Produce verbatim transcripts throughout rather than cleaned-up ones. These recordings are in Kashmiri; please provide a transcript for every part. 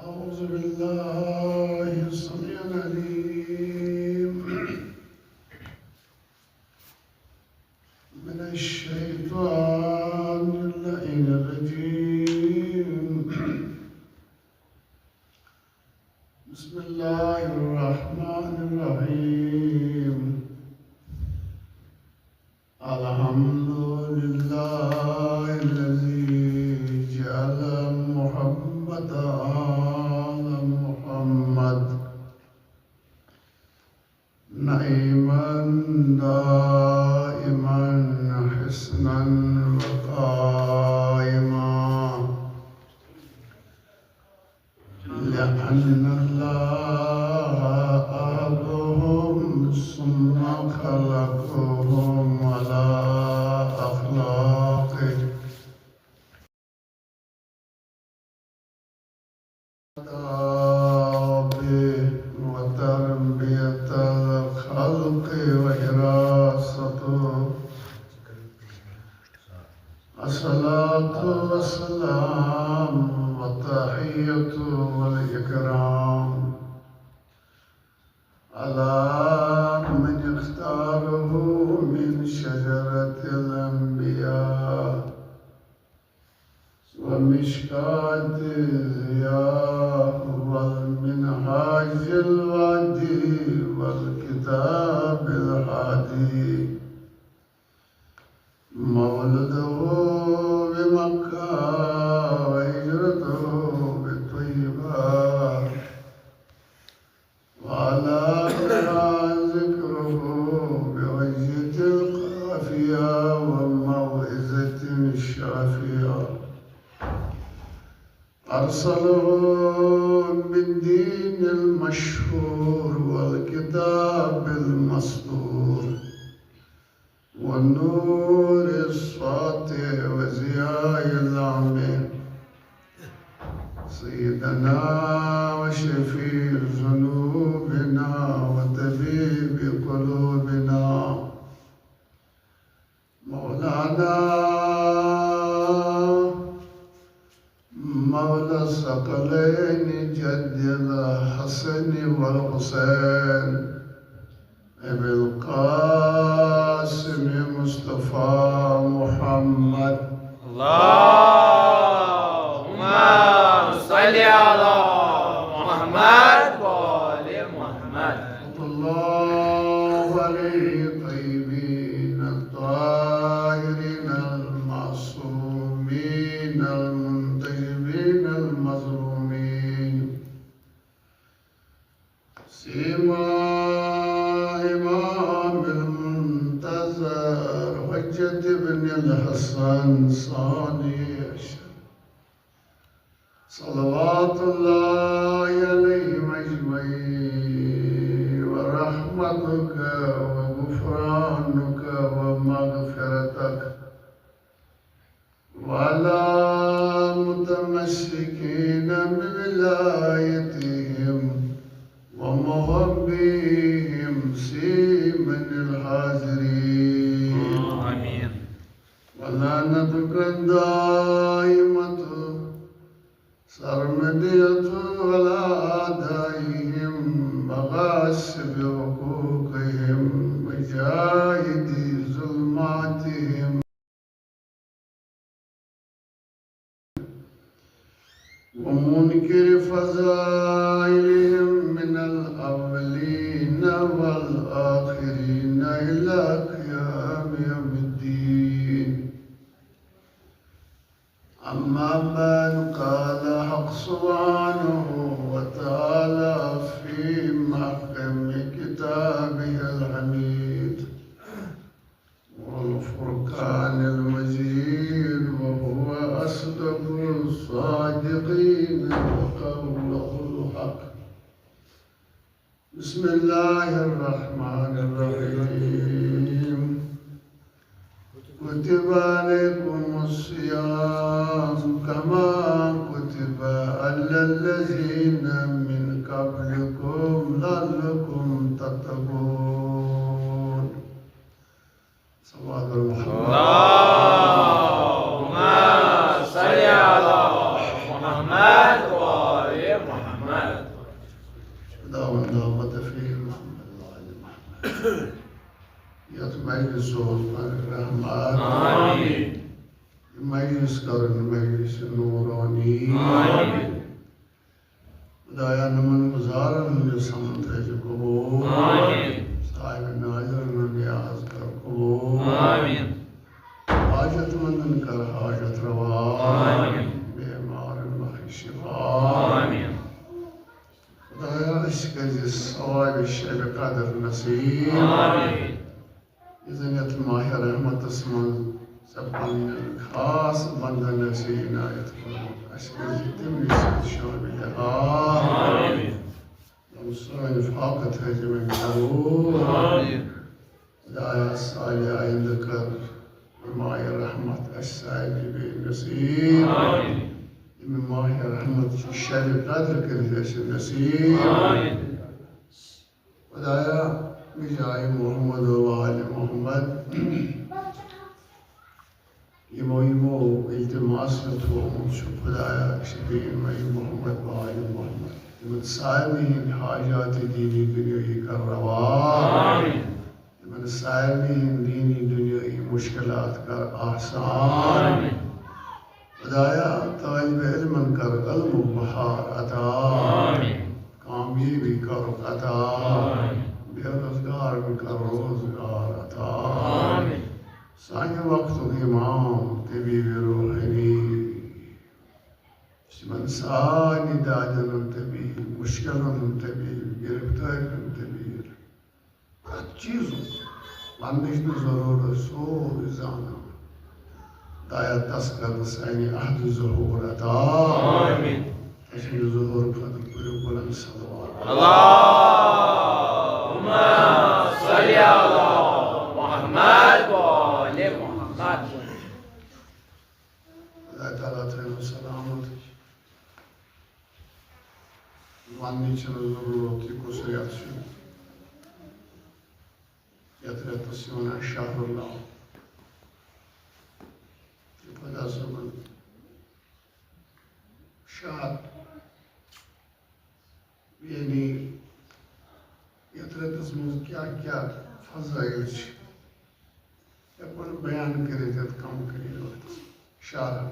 أعوذ بالله السميع العليم من الشيطان اللعين الرجيم. بسم الله الرحمن الرحيم. الحمد لله الذي جعل محمد آل محمد نعيما دائما حصنا وقائما. لأن الله أهبهم ثم خلقهم على أخلاقه. آدابه وتربية الخلق وحراسته. الصلاة والسلام والتحية والإكرام على من اختاره من شجرة الأنبياء ومشكاة الضياء والمنهاج الوادي والكتاب الهادي. مولده بمكة وهجرته بالطيبة، وعلى آخرها ذكره بوجهة القافية وموعظة شافية. أرسله بالدين المشهور والكتاب المسطور والنور الساطع وضياء الأعمى، سيدنا وشفيع ذنوبنا وطبيب قلوبنا، مولانا مولى الثقلين جد الحسن والحسين أبي القاسم مصطفى محمد. اللهم صل على محمد وآل محمد. صلى الله عليه الطيبين الطاهرين المعصومين المنتجبين المظلومين. سيما إمام المنتظر حجة ابن الحسن صانع الشرع. صلوات الله عليهم أجمعين، ورحمتك وغفرانك ومغفرتك، وعلى متمسكين بولايتهم ومحبيهم سيما الحاضرين. آمين. ولعنتك الدائمة سرمدية على أعدائهم وغاصب حقوقهم وجاهد ظلماتهم ومنكر فضائلهم من الأولين والآخرين إلى قيام يوم الدين. أما بعد، قال حق سبحانه وتعالى في محكم كتابه الحميد والفرقان المجيد، وهو أصدق الصادقين وقوله الحق. بسم الله الرحمن الرحيم. كتب عليكم الصيام كما كتب على الذين من قبلكم لعلكم تتقون. صلوات محمد. اللهم صل على محمد وآل محمد. خداوند دعوت فی محمد وآل محمد. یتھ مجلسس منٛز رحمت۔ آمین۔ یہِ مجلس کرن مجلس نورانی۔ آمین۔ خدایا، نمن گزارن ہُنٛد یہِ سمن تھٲیزِ قبول۔ آمین۔ صاحب ناظرن ہُنٛد نیاز کر قبول۔ آمین۔ حاجت مندن کر حاجت روا۔ آمین۔ بیمارن بخش شفا۔ آمین۔ خدایا، أسۍ کٔرزِ ثواب شب قدر نصیب۔ آمین۔ یُس زن یتھ ماہ رحمتس منٛز ژےٚ پننٮ۪ن خاص بندن ٲسۍ عنایت کوٚرمُت، اسہِ کٔرزِ تِمنٕے سۭتۍ شٲمِل۔ آمین۔ یِم سٲنۍ فاقہٕ تھٲیزِ وۄنۍ دور۔ آمین۔ خدایا، سالہِ آیندٕ کر یہِ ماہ رحمت اسہِ سارنٕے بیٚیہِ نصیب۔ آمین۔ ییٚمہِ ماہ رحمت چہِ شب قدر کٔرزِ اسہِ نصیب۔ آمین۔ خدایا، بجاہ محمد و آل محمد، یِمو یِمو التماس مےٚ تھوومُت چھُ، خدایا، شفیع امتی محمد و آل محمد، یِمن سارنٕے ہٕنٛدۍ حاجات دینی دُنیٲیی کر روا۔ آمین۔ یِمن سارنٕے ہٕنٛدۍ دینی دُنیٲیی مُشکِلات کر آسان۔ آمین۔ خدایا، طالب علمن کر علمُک بہار عطا۔ آمین۔ کامیٲبی کرُکھ عطا۔ آمین۔ بے روزگارن کر روزگار عطا۔ آمین۔ سانہِ وقتُک امام، طبیب روحانی، یُس یِمن سارنٕے دادٮ۪ن ہُنٛد طبیب، مُشکِلن ہُنٛد طبیب، گرفتٲرین ہُنٛد طبیب، پرٛٮ۪تھ چیٖزُک وننٕچ نہٕ ضروٗرت، سورُے زانان۔ خدایا، تس کر سانہِ عہدِ ظہوٗر عطا۔ آمین۔ تسٕنٛدِ ظہوٗر خٲطرٕ پٔرِو بلند صلوات۔ اللہم صل علی محمد و آل محمد۔ اللہ تعالیٰ تھٲیِن سلامت۔ وننٕچ چھنہٕ ضروٗرت، یہِ کُس رٮ۪تھ چھُ۔ یتھ رٮ۪تس چھِ ونان شہر اللہ۔ یہِ خۄدا صٲبُن شہر، یعنی یتھ رٮ۪تس منٛز کیٛاہ کیٛاہ فضٲیل چھِ، ہٮ۪کو نہٕ بیان کٔرِتھ یتھ کم کٔرِتھ۔ شہر،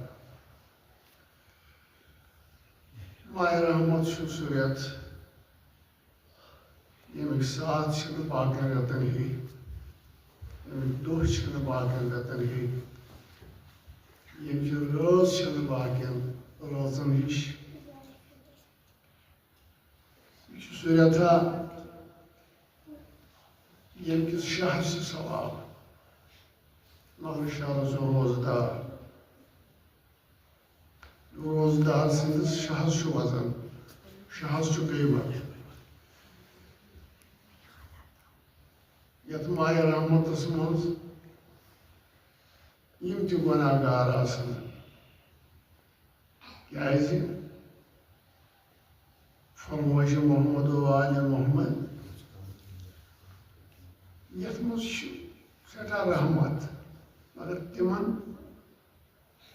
ماہِ رحمت چھُ سُہ رٮ۪تھ، ییٚمِکۍ ساعت چھِنہٕ باقین رٮ۪تن ہِوۍ، ییٚمِکۍ دۄہ چھِنہٕ باقین رٮ۪تن ہِوۍ، ییٚمِچ رٲژ چھِنہٕ باقین رٲژن ہِش۔ یہِ چھُ سُہ رٮ۪تھا، ییٚمہِ کِس شہرس چھُ ثواب، مگر شہرس چھُ روزدار۔ روزدار سٕنٛدِس شہس چھُ وزن، شہس چھُ قۭمت۔ یتھ ماہِ رحمتس منٛز یِم تہِ گۄناہ گار آسن، کیازِ فرمٲیش محمد و آل محمد، یتھ منٛز چھُ سٮ۪ٹھاہ رحمت، مگر تِمن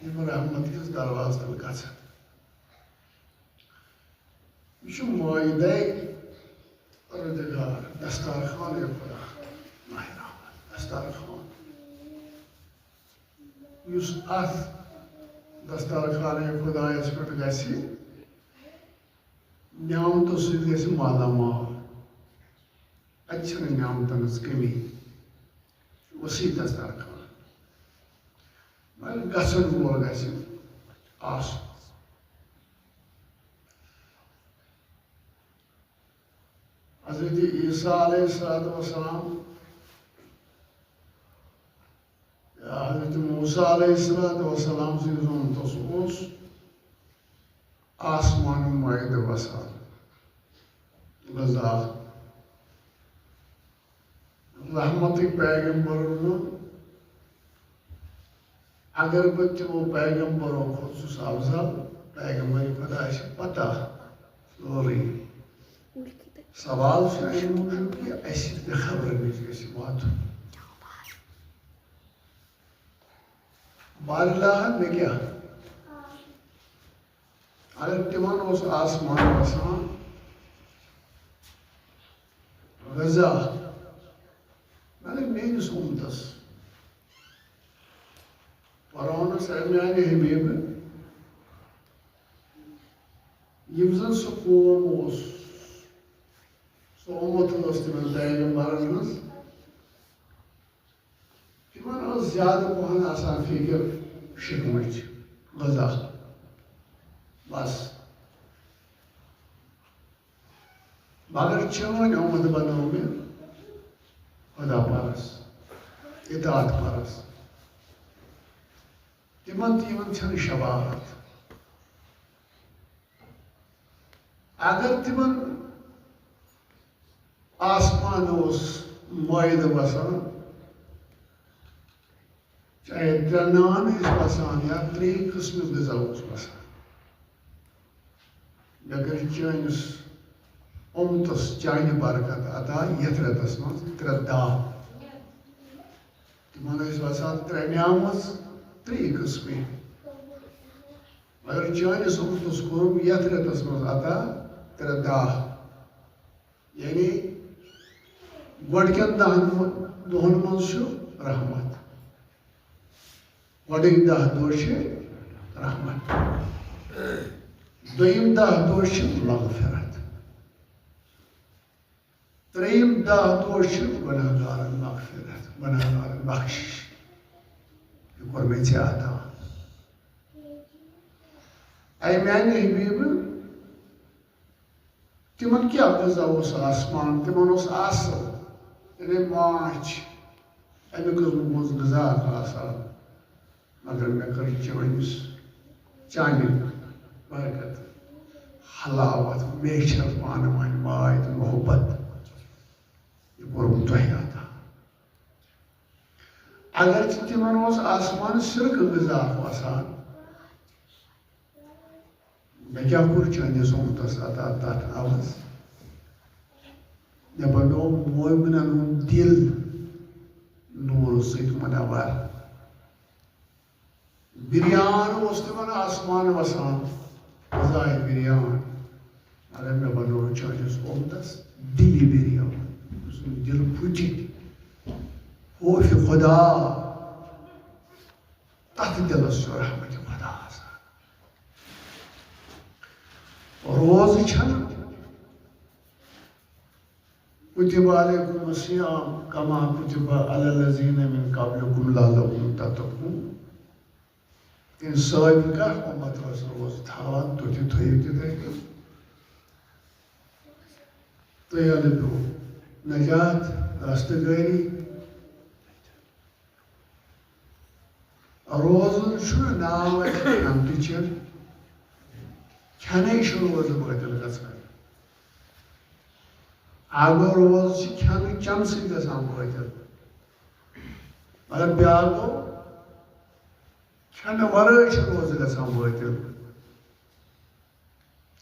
یِم رحمت کِس دروازٕ تل گژھن۔ یہِ چھُ مٲیدَے روزگار، دستارخانِ خدا، ماہِ رحمت، دستارخان۔ یُس اَتھ دستارخانِ خدایَس پٮ۪ٹھ گژھِ، نعمتو سۭتۍ گژھِ مالا مال۔ اَتہِ چھَنہٕ نعمتن ہٕنٛز کٔمی۔ وسیع دستارخان۔ مگر گژھن وول گژھِ آسُن۔ حضرت عیسیٰ علیہ الصلوۃ والسلام یا حضرت موسیٰ علیہ الصلوۃ والسلام سٕنٛدِس اُمتس اوس آسمانُک مٲیدٕ وسان۔ غذا۔ رحمتٕکۍ پیغمبرن ہُنٛد اگر بہٕ تِمو پیغمبرو کھۄتہٕ چھُس افضل، پیغمبر خدا چھِ پتہ سورُے۔ سوال چھُ اَمہِ موٗجوٗب کہِ اَسہِ بے خبرٕ نِش گژھِ واتُن۔ بارِلہ، مےٚ کیٛاہ؟ اگر تِمن اوس آسمان وسان، غذا، مگر میٲنِس اُمتس، فرعونس، اے میانہِ حبیبہٕ، یِم زن سُہ قوم اوس، سُہ اُمت اوس تِمن پیغمبرن ہٕنٛز، تِمن ٲس زیادٕ پہن آسان فکر شِکمٕچ، غذا۔ بس۔ مگر چٲنۍ اُمت بنٲو مےٚ خدا پرس، اطاعت پرس۔ تِمن تہٕ یِمن چھنہٕ شباہت۔ اگر تِمن آسمان اوس مٲیدٕ وسان، چاہے ترٛےٚ نان ٲسۍ وسان یا ترٛیٚیہِ قٕسمٕچ غذا اوس وسان، مےٚ کٔرۍ چٲنِس اُمتس چانہِ برکت عطا یتھ رٮ۪تس منٛز ترٛےٚ داہ۔ تِمن ٲسۍ وسان ترٛےٚ نعمژ، ترٛیٚیہِ قٕسمٕے۔ مگر چٲنِس اُمتس کوٚرُم یتھ رٮ۪تس منٛز عطا ترٛےٚ داہ۔ یعنی گۄڈٕکٮ۪ن دَہَن دۄہَن منٛز چھُ رحمت۔ گۄڈٕنِکۍ دَہ دۄہ چھِ رحمت۔ دوٚیِم دَہ دۄہ چھِ مغفرت۔ ترٛیٚیِم دَہ دۄہ چھِ گۄناہگارَن مغفرت، گۄناہگارَن بخشش۔ یہِ کوٚر مےٚ ژےٚ عطا۔ اے میانہِ حبیبہٕ، تِمن کیٛاہ غذا اوس آسمان؟ تِمن اوس اصل، یعنی ماچھ، اَمہِ قٕسمُک اوس غذا آسان۔ مگر مےٚ کٔر چٲنِس، چانہِ برکت، حلاوت، میچھر پانہٕ ؤنۍ، ماے تہٕ محبت۔ یہِ کوٚرُم تۄہہِ عطا۔ اگرچہِ تِمن اوس آسمان سِرکہٕ غذا آسان، مےٚ کیٛاہ کوٚر چٲنِس اُمتس عطا تتھ عوض؟ مےٚ بنوو مومنن ہُنٛد دِل نوٗرٕ سۭتۍ منور۔ بِریان اوس تِمن آسمان وسان، غذاے بِریان۔ مگر مےٚ بنوو چٲنِس اُمتس دِلہِ بِریان، یُس نہٕ دِل پھُٹہِ۔ خوفِ خدا، تتھ دِلس چھُ رحمتِ خدا آسان۔ روزٕ چھنہٕ کتب علیکم الصیام کما کتب علی الذین من قبلکم لعلکم تتقون۔ ییٚلہِ سٲبقہ اُمت ٲس روزٕ تھاوان، تُہۍ تہِ تھٲیِو تِتھَے کٔنۍ۔ تُہۍ لٔبِو نجات، رستگٲری۔ روزُن چھُنہٕ ناو اَسہِ کھٮ۪ن تہٕ چٮ۪ن، کھٮ۪نَے چھُ روزٕ بٲطِل گژھان۔ اَگو روزٕ چھِ کھٮ۪نہٕ چٮ۪نہٕ سۭتۍ گژھان بٲطِل، مگر بیٛاکھ گوٚو، کھٮ۪نہٕ ورٲے چھِ روزٕ گژھان بٲطِل۔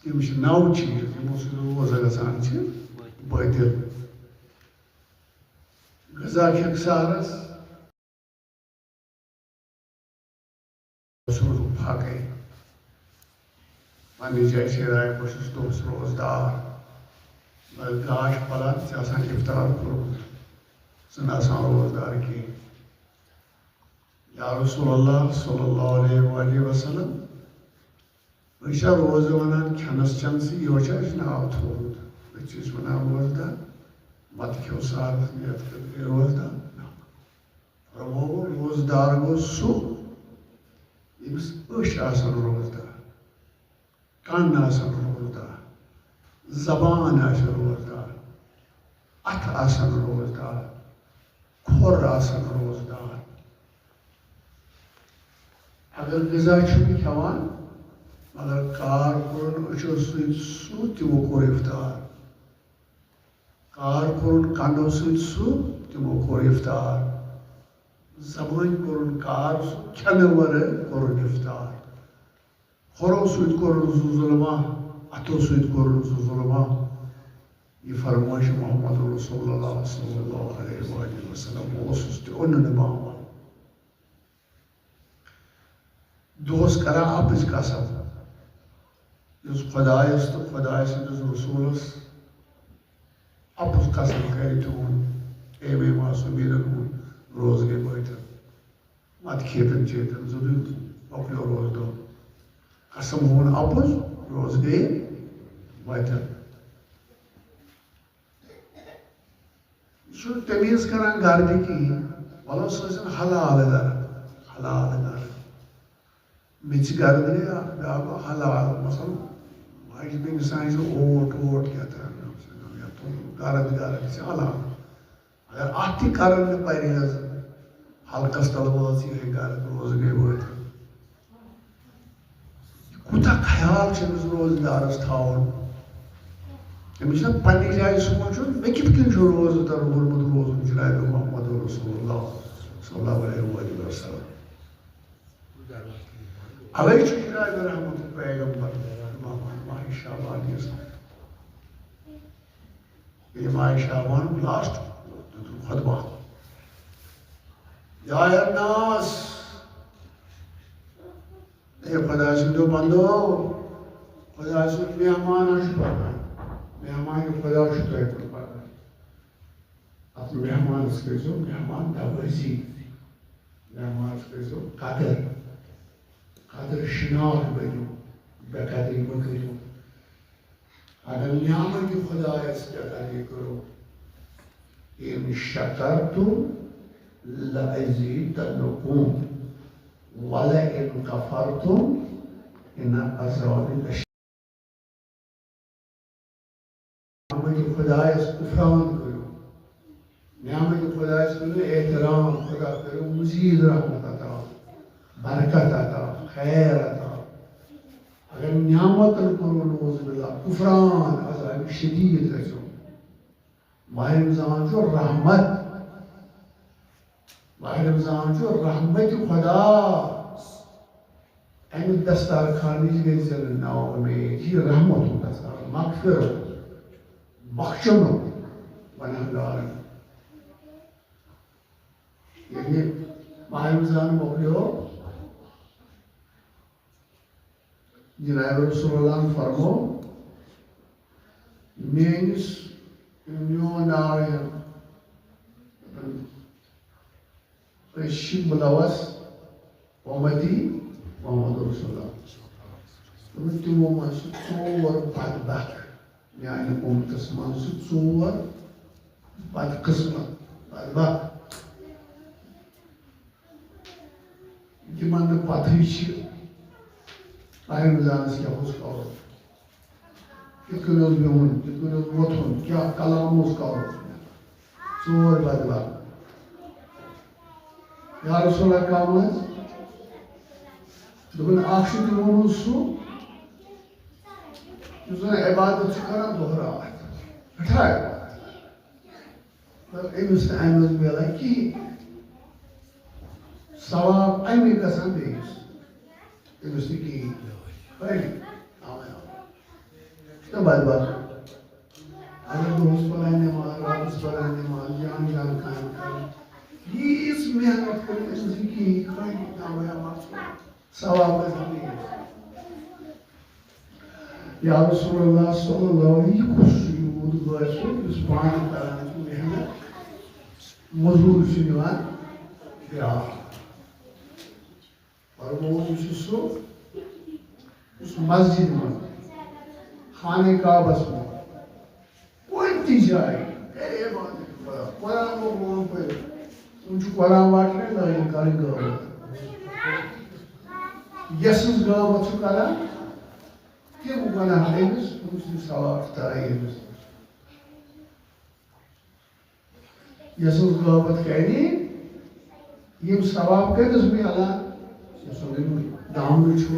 تِم چھِ نَو چیٖز، یِمو سۭتۍ روزٕ گژھان چھِ بٲطِل۔ غذا کھٮ۪کھ سحرَس، سُہ روٗد پھاکَے۔ پننہِ جایہِ چھِ راے، بہٕ چھُس دۄہَس روزدار۔ مگر گاش پھلان، ژےٚ آسان اِفطار کوٚرمُت، ژٕ نہٕ آسان روزدار کِہیٖنۍ۔ یا رسول اللہ صلی اللہ علیہ وآلہ وسلم، أسۍ چھا روزٕ وَنان کھٮ۪نَس چٮ۪نسٕے یوت چھا اَسہِ ناو تھوٚومُت؟ أسۍ چھِ أسۍ وَنان روزدار، بَتہٕ کھیوٚو سحرَس، نیت کٔرِتھ گٔے روزدار؟ نہ۔ فرمووُن، روزدار گوٚو سُہ، ییٚمِس أچھ آسَن روزدار، کَن آسَن روزدار، زبان آسہِ روزدار، اَتھٕ آسَن روزدار، کھۄر آسَن روزدار۔ اگر غذا چھُنہٕ کھٮ۪وان، مگر کار کوٚرُن أچھو سۭتۍ سُہ، تِمو کوٚر اِفطار۔ کار کوٚرُن کَنو سۭتۍ سُہ، تِمو کوٚر اِفطار۔ زمٲنۍ کوٚرُن کار، سُہ کھٮ۪نہٕ ورٲے کوٚرُن افطار۔ کھۄرو سۭتۍ کوٚرُن سُہ ظُلمہ، اَتھو سۭتۍ کوٚرُن سُہ ظُلمہ۔ یہِ فرمٲیش محمد رسول اللہ صلی اللہ علیہ وآلہ وسلم اوسُس تہِ اوٚنُن امام۔ دۄہس کران اپٕز قسم، یُس خۄدایس تہٕ خۄداے سٕنٛدِس رسوٗلس اپُز قسم کرِ تِہُنٛد، اے مے معصومیٖنن ہُنٛد روزٕ گٔے بٲطِل۔ مت کھیتن چیتن، ضروٗری مۄکلیو روزٕ دۄہ۔ قسم ہوٚن اپُز، روزٕ گٔے بٲطِل۔ یہِ چھُنہٕ تمیٖز کران گرٕ تہِ کِہیٖنۍ۔ وَلہٕ سُہ ٲسِن حلال گرٕ، حلال گرٕ۔ میٚژِ گرٕ گٔے اکھ، بیٛاکھ گوٚو حلال۔ مثلاً، ماجہِ بیٚنہِ سانہِ چھُ اوٹ ووٹ کیٛاہ تام، یا تُل گرٕ تہِ گرٕ تہِ چھِ حلال۔ اگر اَتھ تہِ کرن نہٕ پرہیز، حلقس تل وٲژ یِہوٚے گرٕ، روزٕ گٔے وٲتۍ۔ کوٗتاہ خیال چھُ أمِس روزٕ دارس تھاوُن؟ أمِس چھُنہ پننہِ جایہِ سونٛچُن، مےٚ کِتھ کٔنۍ چھُ روزٕ دار ووٚنمُت روزُن جناب محمد رسول اللہ صلی اللہ علیہ وآلہ وسلم۔ اوے چھُ جناب رحمت پیغمبر امام ماہِ شعبان یس، ییٚلہِ ماہِ شعبان لاسٹ دیُتُن خطبہ، یا الناس، اے خۄداے سٕنٛدیو بندو، خۄداے سُنٛد مہمان چھُ پکان، مہمان خۄدا چھُ تۄہہِ کُن پکان۔ اتھ مہمانس کٔرۍزیو مہمان نوٲزی، مہمانس کٔرۍزیو قدر، قدر شناخت بٔرِو، بے قدری مہ کٔرِو۔ اگر نعمت خدایس پٮ۪ٹھ اگر کرو، ان شکرتم لازیدنکم ولئن کفرتم ان عذابی لشدید۔ نعمت خدایس کفران کٔرِو، نعمت خدایس کٔرِو احترام، خدا کٔرِو مزید رحمت عطا، برکت عطا، خیر عطا۔ اگر نعمتن کوٚرُو نعوذ باللہ کفران، عذاب شدید گژھیو۔ ماہِ رمضان چھُ رحمت۔ ماہِ رمضان چھُ رحمت خدا۔ اَمہِ دستارخانٕچ گٔے زِنہٕ ناو اُمید۔ یہِ رحمت ہُنٛد دستار، مغفرت، بخشنُک گنہگارن۔ ییٚلہِ ماہِ رمضان مۄکلیو، جناب رسول اللہ فرمو، میٲنِس، میون ناو ہٮ۪ن، أسۍ چھِ مُلوث اُمتی محمد رسول اللہ۔ دوٚپُن، تِمو منٛز چھِ ژور بدبخت، میانہِ اُمتس منٛز چھِ ژور بدقسمت، بدبخت۔ یِمن نہٕ پتہٕے چھِ ماہِ رمضانس کیٛاہ اوس کرُن، کِتھ کٔنۍ اوس بِہُن، کِتھ کٔنۍ اوس وۄتھُن، کیٛاہ کلام اوس کرُن۔ ژور بدبخت۔ یا رسول اللہ، کم حظ؟ دوٚپُن، اکھ چھُ تِمو منٛز سُہ، یُس زن عبادت چھُ کران دۄہ راتھ، ہٹھا عبادت۔ مگر أمِس نہٕ اَمہِ منٛز میلان کِہیٖنۍ۔ ثواب اَمہِ گژھان بیٚیِس، أمِس نہٕ کِہیٖنۍ۔ بَنہِ؟ اَوَے، اَوَے۔ چھُنہ بدبخت؟ اگر دۄہَس پَران نٮ۪ماز، راتَس پَران نٮ۪ماز، جان جان کامہِ کَران، ییٖژ محنت کٔرِتھ أمِس نہٕ کِہیٖنۍ، کٕہٕنۍ تہِ کانٛہہ وَیا مَسلہٕ۔ ثواب گژھِ نہٕ یہِ۔ یا رسول اللہ صلی اللہ علیہ، یہِ کُس چھُ یوٗت غٲفِل یُس پانہٕ کران چھُ محنت، مٔزوٗرۍ چھُ نِوان بیٛاکھ؟ فرمووُن، یہِ چھُ سُہ یُس مسجد منٛز، خانہ کعبس منٛز، کُنہِ تہِ جایہِ کرِ عبادت خدا۔ قرآن گوٚو برونٛہہ پٔرِتھ۔ وۄنۍ چھُ قرآن واٹرے لٲگِتھ کرٕنۍ غٲبت۔ یَسٕنٛز غٲبت چھُ کران، تِم گۄناہ أمِس، تِم چھِ ثواب تران أمِس۔ یَسٕنٛز غٲبت کرِ، یِم ثواب کٔمِس میلان؟ یُس یِم دامنہٕ چھُ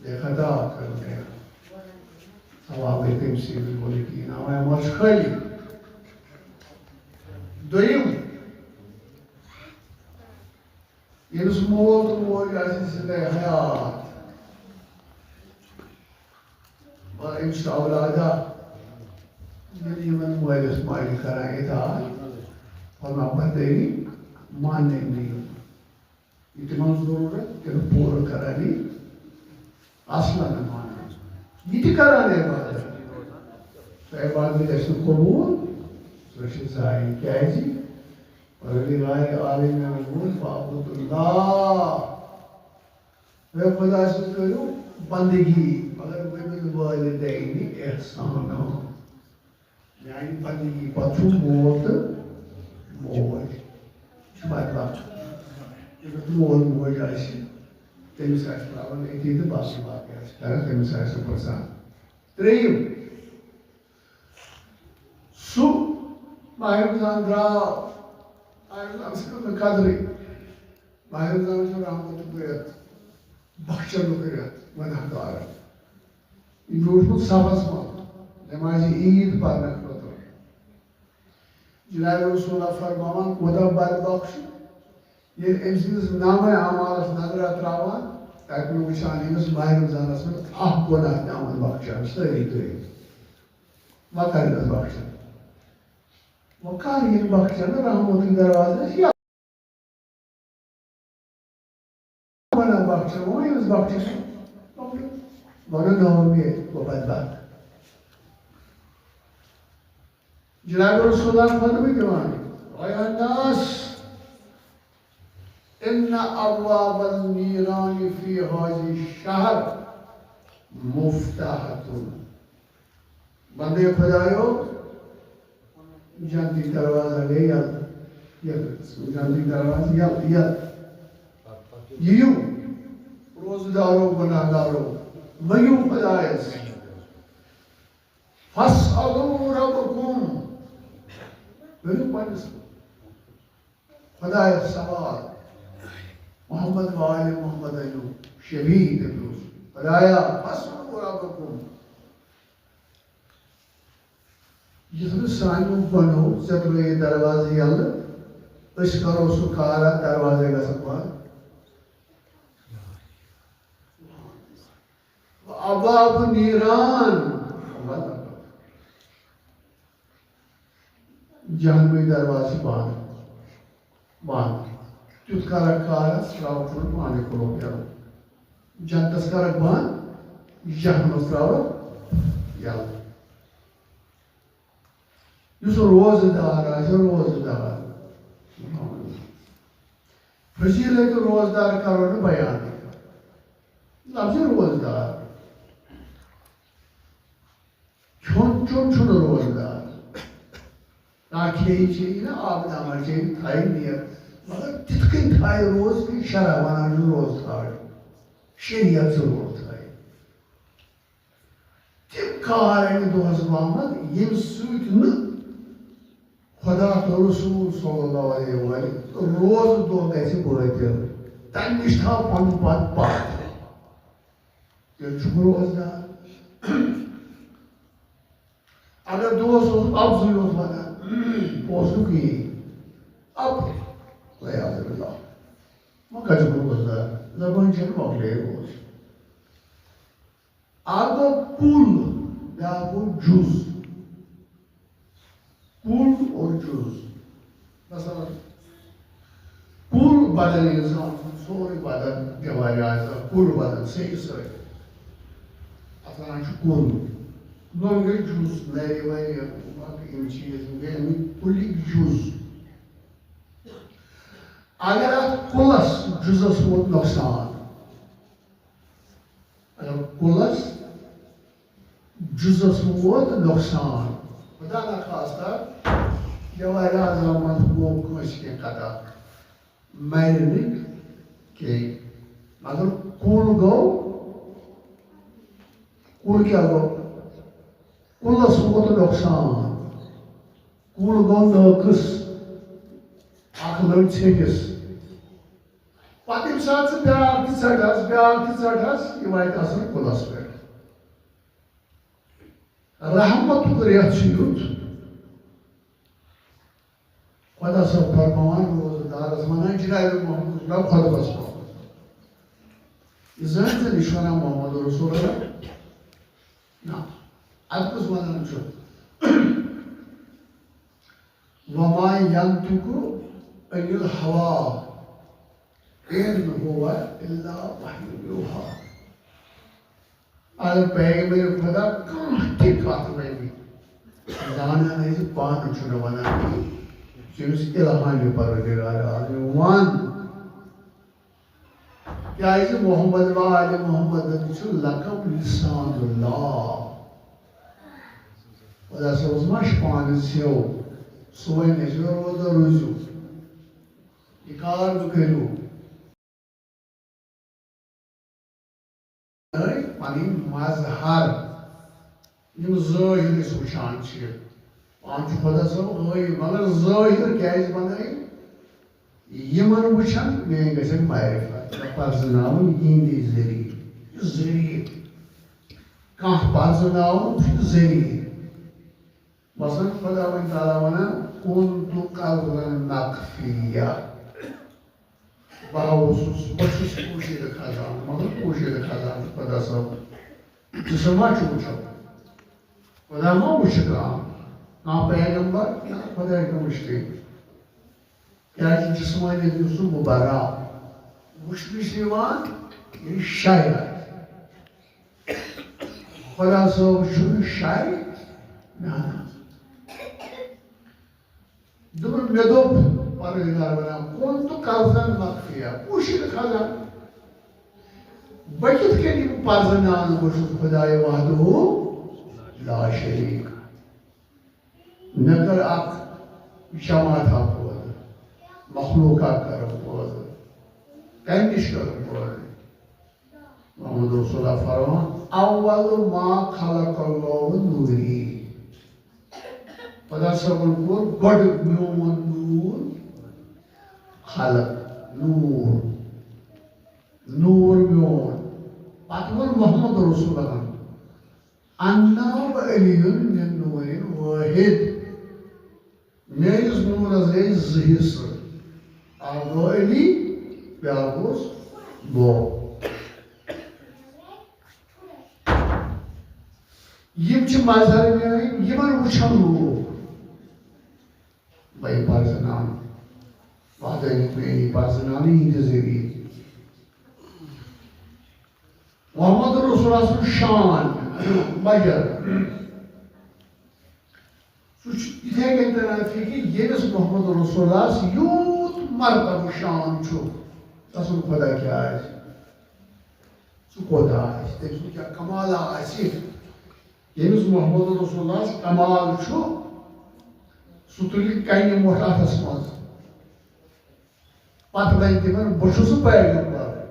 بے خطا کران۔ ثواب گٔے تٔمۍ سٕے، بہٕ وَنہٕ کِہیٖنۍ، اَوَے عمل چھُ خٲلی۔ دوٚیِم، ییٚمِس مول تہٕ موج آسہِ زِندَے حیات، مگر أمِس چھِ اولادہ، یِم یِمَن مٲلِس ماجہِ کران اطاعت، فرما بردٲری، ماننٕے نہٕ یِم۔ یہِ تِمَن ضروٗرت، تِم پوٗرٕ کران یہِ اصلاً نہٕ مانان۔ یہِ تہِ کران عبادت، سُہ عبادت گژھِ نہٕ قبوٗل، سُہ چھِ ضایع۔ کیٛازِ؟ پروردگار عالمین ووٚن، "فاعبدوا اللہ"، اے خدا سٕنٛز کٔرِو بندگی، مگر وبالوالدین احسانا۔ میانہِ بندگی پتہٕ چھُ مول تہٕ موج۔ یہِ چھُ بدبخت۔ ییٚمِس مول موج آسہِ، تٔمِس آسہِ ترٛاوان أتی تہٕ بس، باقٕے آسہِ کران، تٔمِس آسہِ نہٕ پرژھان۔ ترٛیٚیِم، سُہ ماہِ رمضان درٛاو، ماہِ رمضانَس کٔر نہٕ قدرٕے۔ ماہِ رمضان چھُ رحمتُک رٮ۪تھ، بخشنُک رٮ۪تھ گۄناہ گارن۔ یہِ چھُ اوسمُت صفس منٛز نمازِ عیٖد پرنہٕ خٲطرٕ۔ جناب رسول اللہ فرماوان، کوٗتاہ بدبخت چھُ، ییٚلہِ أمۍ سٕنٛدِس نامہ اعمالس نظرہ ترٛاوان، تتہِ نہٕ وٕچھان أمِس ماہِ رمضانس منٛز اکھ گۄناہ تہِ آمُت بخشنہٕ، سٲری گٔے۔ وۄنۍ کر یِنس بخشن؟ وۄنۍ کر یِن بخشن؟ رحمتٕکۍ دروازٕ ٲسۍ یَلہٕ۔ وَنان بخشن، وۄنۍ ییٚمِس بخشن، مۄکلیو۔ وَنان ناو مےٚ، گوٚو بدبخت۔ جناب رسول اللہ فرمٲے دِوان، اے الناس، ان ابواب النیران فی هذا الشهر مفتحة۔ بندے خدایو، جنتی دروازہ گٔے یَلہٕ۔ یَلہٕ۔ جنتی دروازٕ یَلہٕ، یَلہٕ۔ یِیِو، روزٕ دارو، گۄناہ گارو، مٔنگِو خدایس۔ فاسألوا ربکم۔ کٔرِو پننِس خدایس سوال۔ محمد و آل محمد علیہ شبیہ تٔمۍ دوٚپُس، خدایا، فاسألوا ربکم۔ یُس نہٕ سانیو گۄنہو ژےٚ ترٛٲیِتھ دروازٕ یَلہٕ، أسۍ کَرو سُہ کارا دروازے گژھن بنٛد۔ وابواب نیران۔ اللہ اکبر۔ جہنمی دروازٕ چھِ بنٛد۔ بنٛد۔ تیُتھ کَرَکھ کارا، ترٛاوَکھ تِمَن پانَے کُلوپ یَلہٕ۔ جنتَس کَرَکھ بنٛد، جہنمَس ترٛاوَکھ یَلہٕ۔ یُس روزٕ دار آسہِ، روزٕ دار۔ فضیلت روزٕ دار کَرو نہٕ بیان۔ لفظ روزٕ دار۔ کھیوٚن چیوٚن چھُنہٕ روزٕ دار۔ کانٛہہ کھیٚیہِ چیٚیہِ نہ، آب دامہ چیٚیہِ، تھایہِ نیر۔ مگر تِتھ کٔنۍ تھایہِ روزٕ، کہِ شرع وَنان چھُ روزٕ تھاوٕنۍ۔ شریعت چھُ روزٕ تھاوٕنۍ۔ تِم کار اَنہِ دۄہَس وامَت، ییٚمہِ سۭتۍ نہٕ خدا تہٕ رسول صلی اللہ علیہ وآلہ روزٕ دۄہ گژھِ بٲطِل۔ تَمہِ نِش تھاو پَنُن پان پاک۔ تیٚلہِ چھُکھ روزدار۔ اگر دۄہَس اوس اَپزُے یوت وَنان، اوس نہٕ کِہیٖنۍ۔ اَپ، والعیاذ باللہ۔ وۄنۍ کَتہِ چھُکھ روزدار؟ زبٲنۍ چھَنہٕ مۄکلے روز۔ اَکھ گوٚو کُل، بیٛاکھ گوٚو جُز۔ کُل اور جُز۔ مثلاً، کُل بدن اِنسان سُنٛد، سورُے بدن، دیوارِ اعضا، کُل بدن، سیٚکہِ سۭتۍ۔ اَتھ وَنان چھِ کُل۔ نۄم گٔے جُز، نَرِ وَرِ، باقٕے یِم چیٖز، یِم گٔے اَمِکۍ کُلِکۍ جُز۔ اگر اَتھ کُلَس، جُزَس ووت نۄقصان، اگر کُلَس، جُزَس ووت نۄقصان، خدا نخواستہ، دیوارِ اعضا منٛز گوٚو کٲنٛسہِ کینٛہہ قطع، مَرِ نہٕ کینٛہہ۔ مگر کُل گوٚو، کُل کیٛاہ گوٚو؟ کُلَس ووت نۄقصان، کُل گوٚو نٲقٕص، اَکھ لٔج ژھیٚنِس۔ پتہٕ ییٚمہِ ساتہٕ ژٕ بیٛاکھ تہِ ژَٹہَس، بیٛاکھ تہِ ژَٹہَس، یہِ واتہِ اَصٕل کُلَس پٮ۪ٹھ۔ رحمتُک رٮ۪تھ چھُ یُتھ، خۄدا صٲب فرماوان روزٕ دارَس، وَنان جناب محمد خۄطبَس منٛز۔ یہِ زٲنۍ زِ یہِ چھُ وَنان محمد رسول اللہ۔ نہ، اَدٕ کُس وَنان چھُ؟ وما ينطق عن الهوى إن هو إلا وحي يوحى۔ اگر پیغمبر خدا کانٛہہ تہِ کتھ ونہِ، زانان آسہِ پانہٕ چھُنہٕ ونان کینٛہہ۔ یہِ چھُ أمِس الہامی پروردگار عالم۔ وَن۔ کیازِ محمد و آل محمد چھُ لقب لسان اللہ۔ خدا صٲبس ما چھُ پانہٕ سیو؟ سُہ ونہِ اَسہِ روزدر روٗزِو، یہِ کار مہٕ کٔرِو۔ پنٕنۍ مظہر، یِم ظٲہِر أسۍ وٕچھان چھِ، پانہٕ چھُ خۄدا صٲب غٲیب، مگر ظٲہِر کیازِ بنٲیِن؟ یِمن وٕچھن، میٲنۍ گژھن معرفت، مےٚ پرزٕناوُن یِہِنٛدے ذٔریعہٕ۔ یہِ ذٔریعہٕ، کانٛہہ پرزٕناوُن چھُ ذٔریعہٕ۔ مثلاً خۄداوند تعالیٰ ونان، "كنت كنزا مخفيا"۔ بہٕ اوسُس، بہٕ چھُس پوشیدٕ خزانہٕ، مگر پوشیدٕ خزانہٕ خۄدا صٲب۔ جسم ما چھُ وٕچھان؟ خۄدا ما وٕچھِ کانٛہہ؟ کانٛہہ پیغمبر، نہ خۄداے نہٕ وٕچھتٕے۔ کیازِ جسمٲنی دیُت سُہ مُبرا۔ وٕچھنہٕ چھِ یِوان، یہِ شے آسہِ۔ خۄدا صٲب چھُنہٕ شے، نہ، نہ۔ دوٚپُن، مےٚ دوٚپ، پروردگار ونان، "كنت كنزا مخفيا"، پوشیدٕ خزانہٕ۔ بہٕ کِتھ کٔنۍ یِم پرزٕناونہٕ؟ بہٕ چھُس خداے وحدہ لا شریک۔ مےٚ کٔر اکھ جماعت اکھ پٲدٕ، مخلوق اکھ کٔرٕم پٲدٕ، کمہِ نِش کٔرٕم پٲدٕ؟ محمد رسول اللہ فرمان، "اول ما خلق الله نوری"۔ خدا صٲبن کوٚر گۄڈٕ میون نوٗر خلق، نوٗر، نوٗر میون۔ پتہٕ ووٚن محمد رسول اللہن، "انا و علی من نور واحد"۔ میٲنِس نوٗرس گٔے زٕ حصہٕ، اکھ گوٚو علی، بیٛاکھ گوٚوس بہٕ۔ یِم چھِ مظہر میٲنۍ، یِمن وٕچھن لوٗکھ۔ بہٕ پرزٕناونہٕ، وحدانیت میٲنی پرزٕناونہٕ یِہنٛدِ ذٔریعہٕ۔ محمد رسول اللہ سُنٛد شان بجر۔ سُہ چھُ یِتھے کٔنۍ تران فِکرِ، ییٚمِس محمد رسول اللہ یوٗت مرتبہٕ شان چھُ، تسُنٛد خۄدا کیٛاہ آسہِ؟ سُہ کوٗتاہ آسہِ؟ تٔمۍ سُنٛد کیٛاہ کمالہ آسہِ؟ ییٚمِس محمد رسول اللہ کمال چھُ، سُہ تُلہِ کنہِ مۄٹھ اَتھس منٛز۔ پتہٕ وَنہِ تِمن، "بہٕ چھُس پیغمبر۔"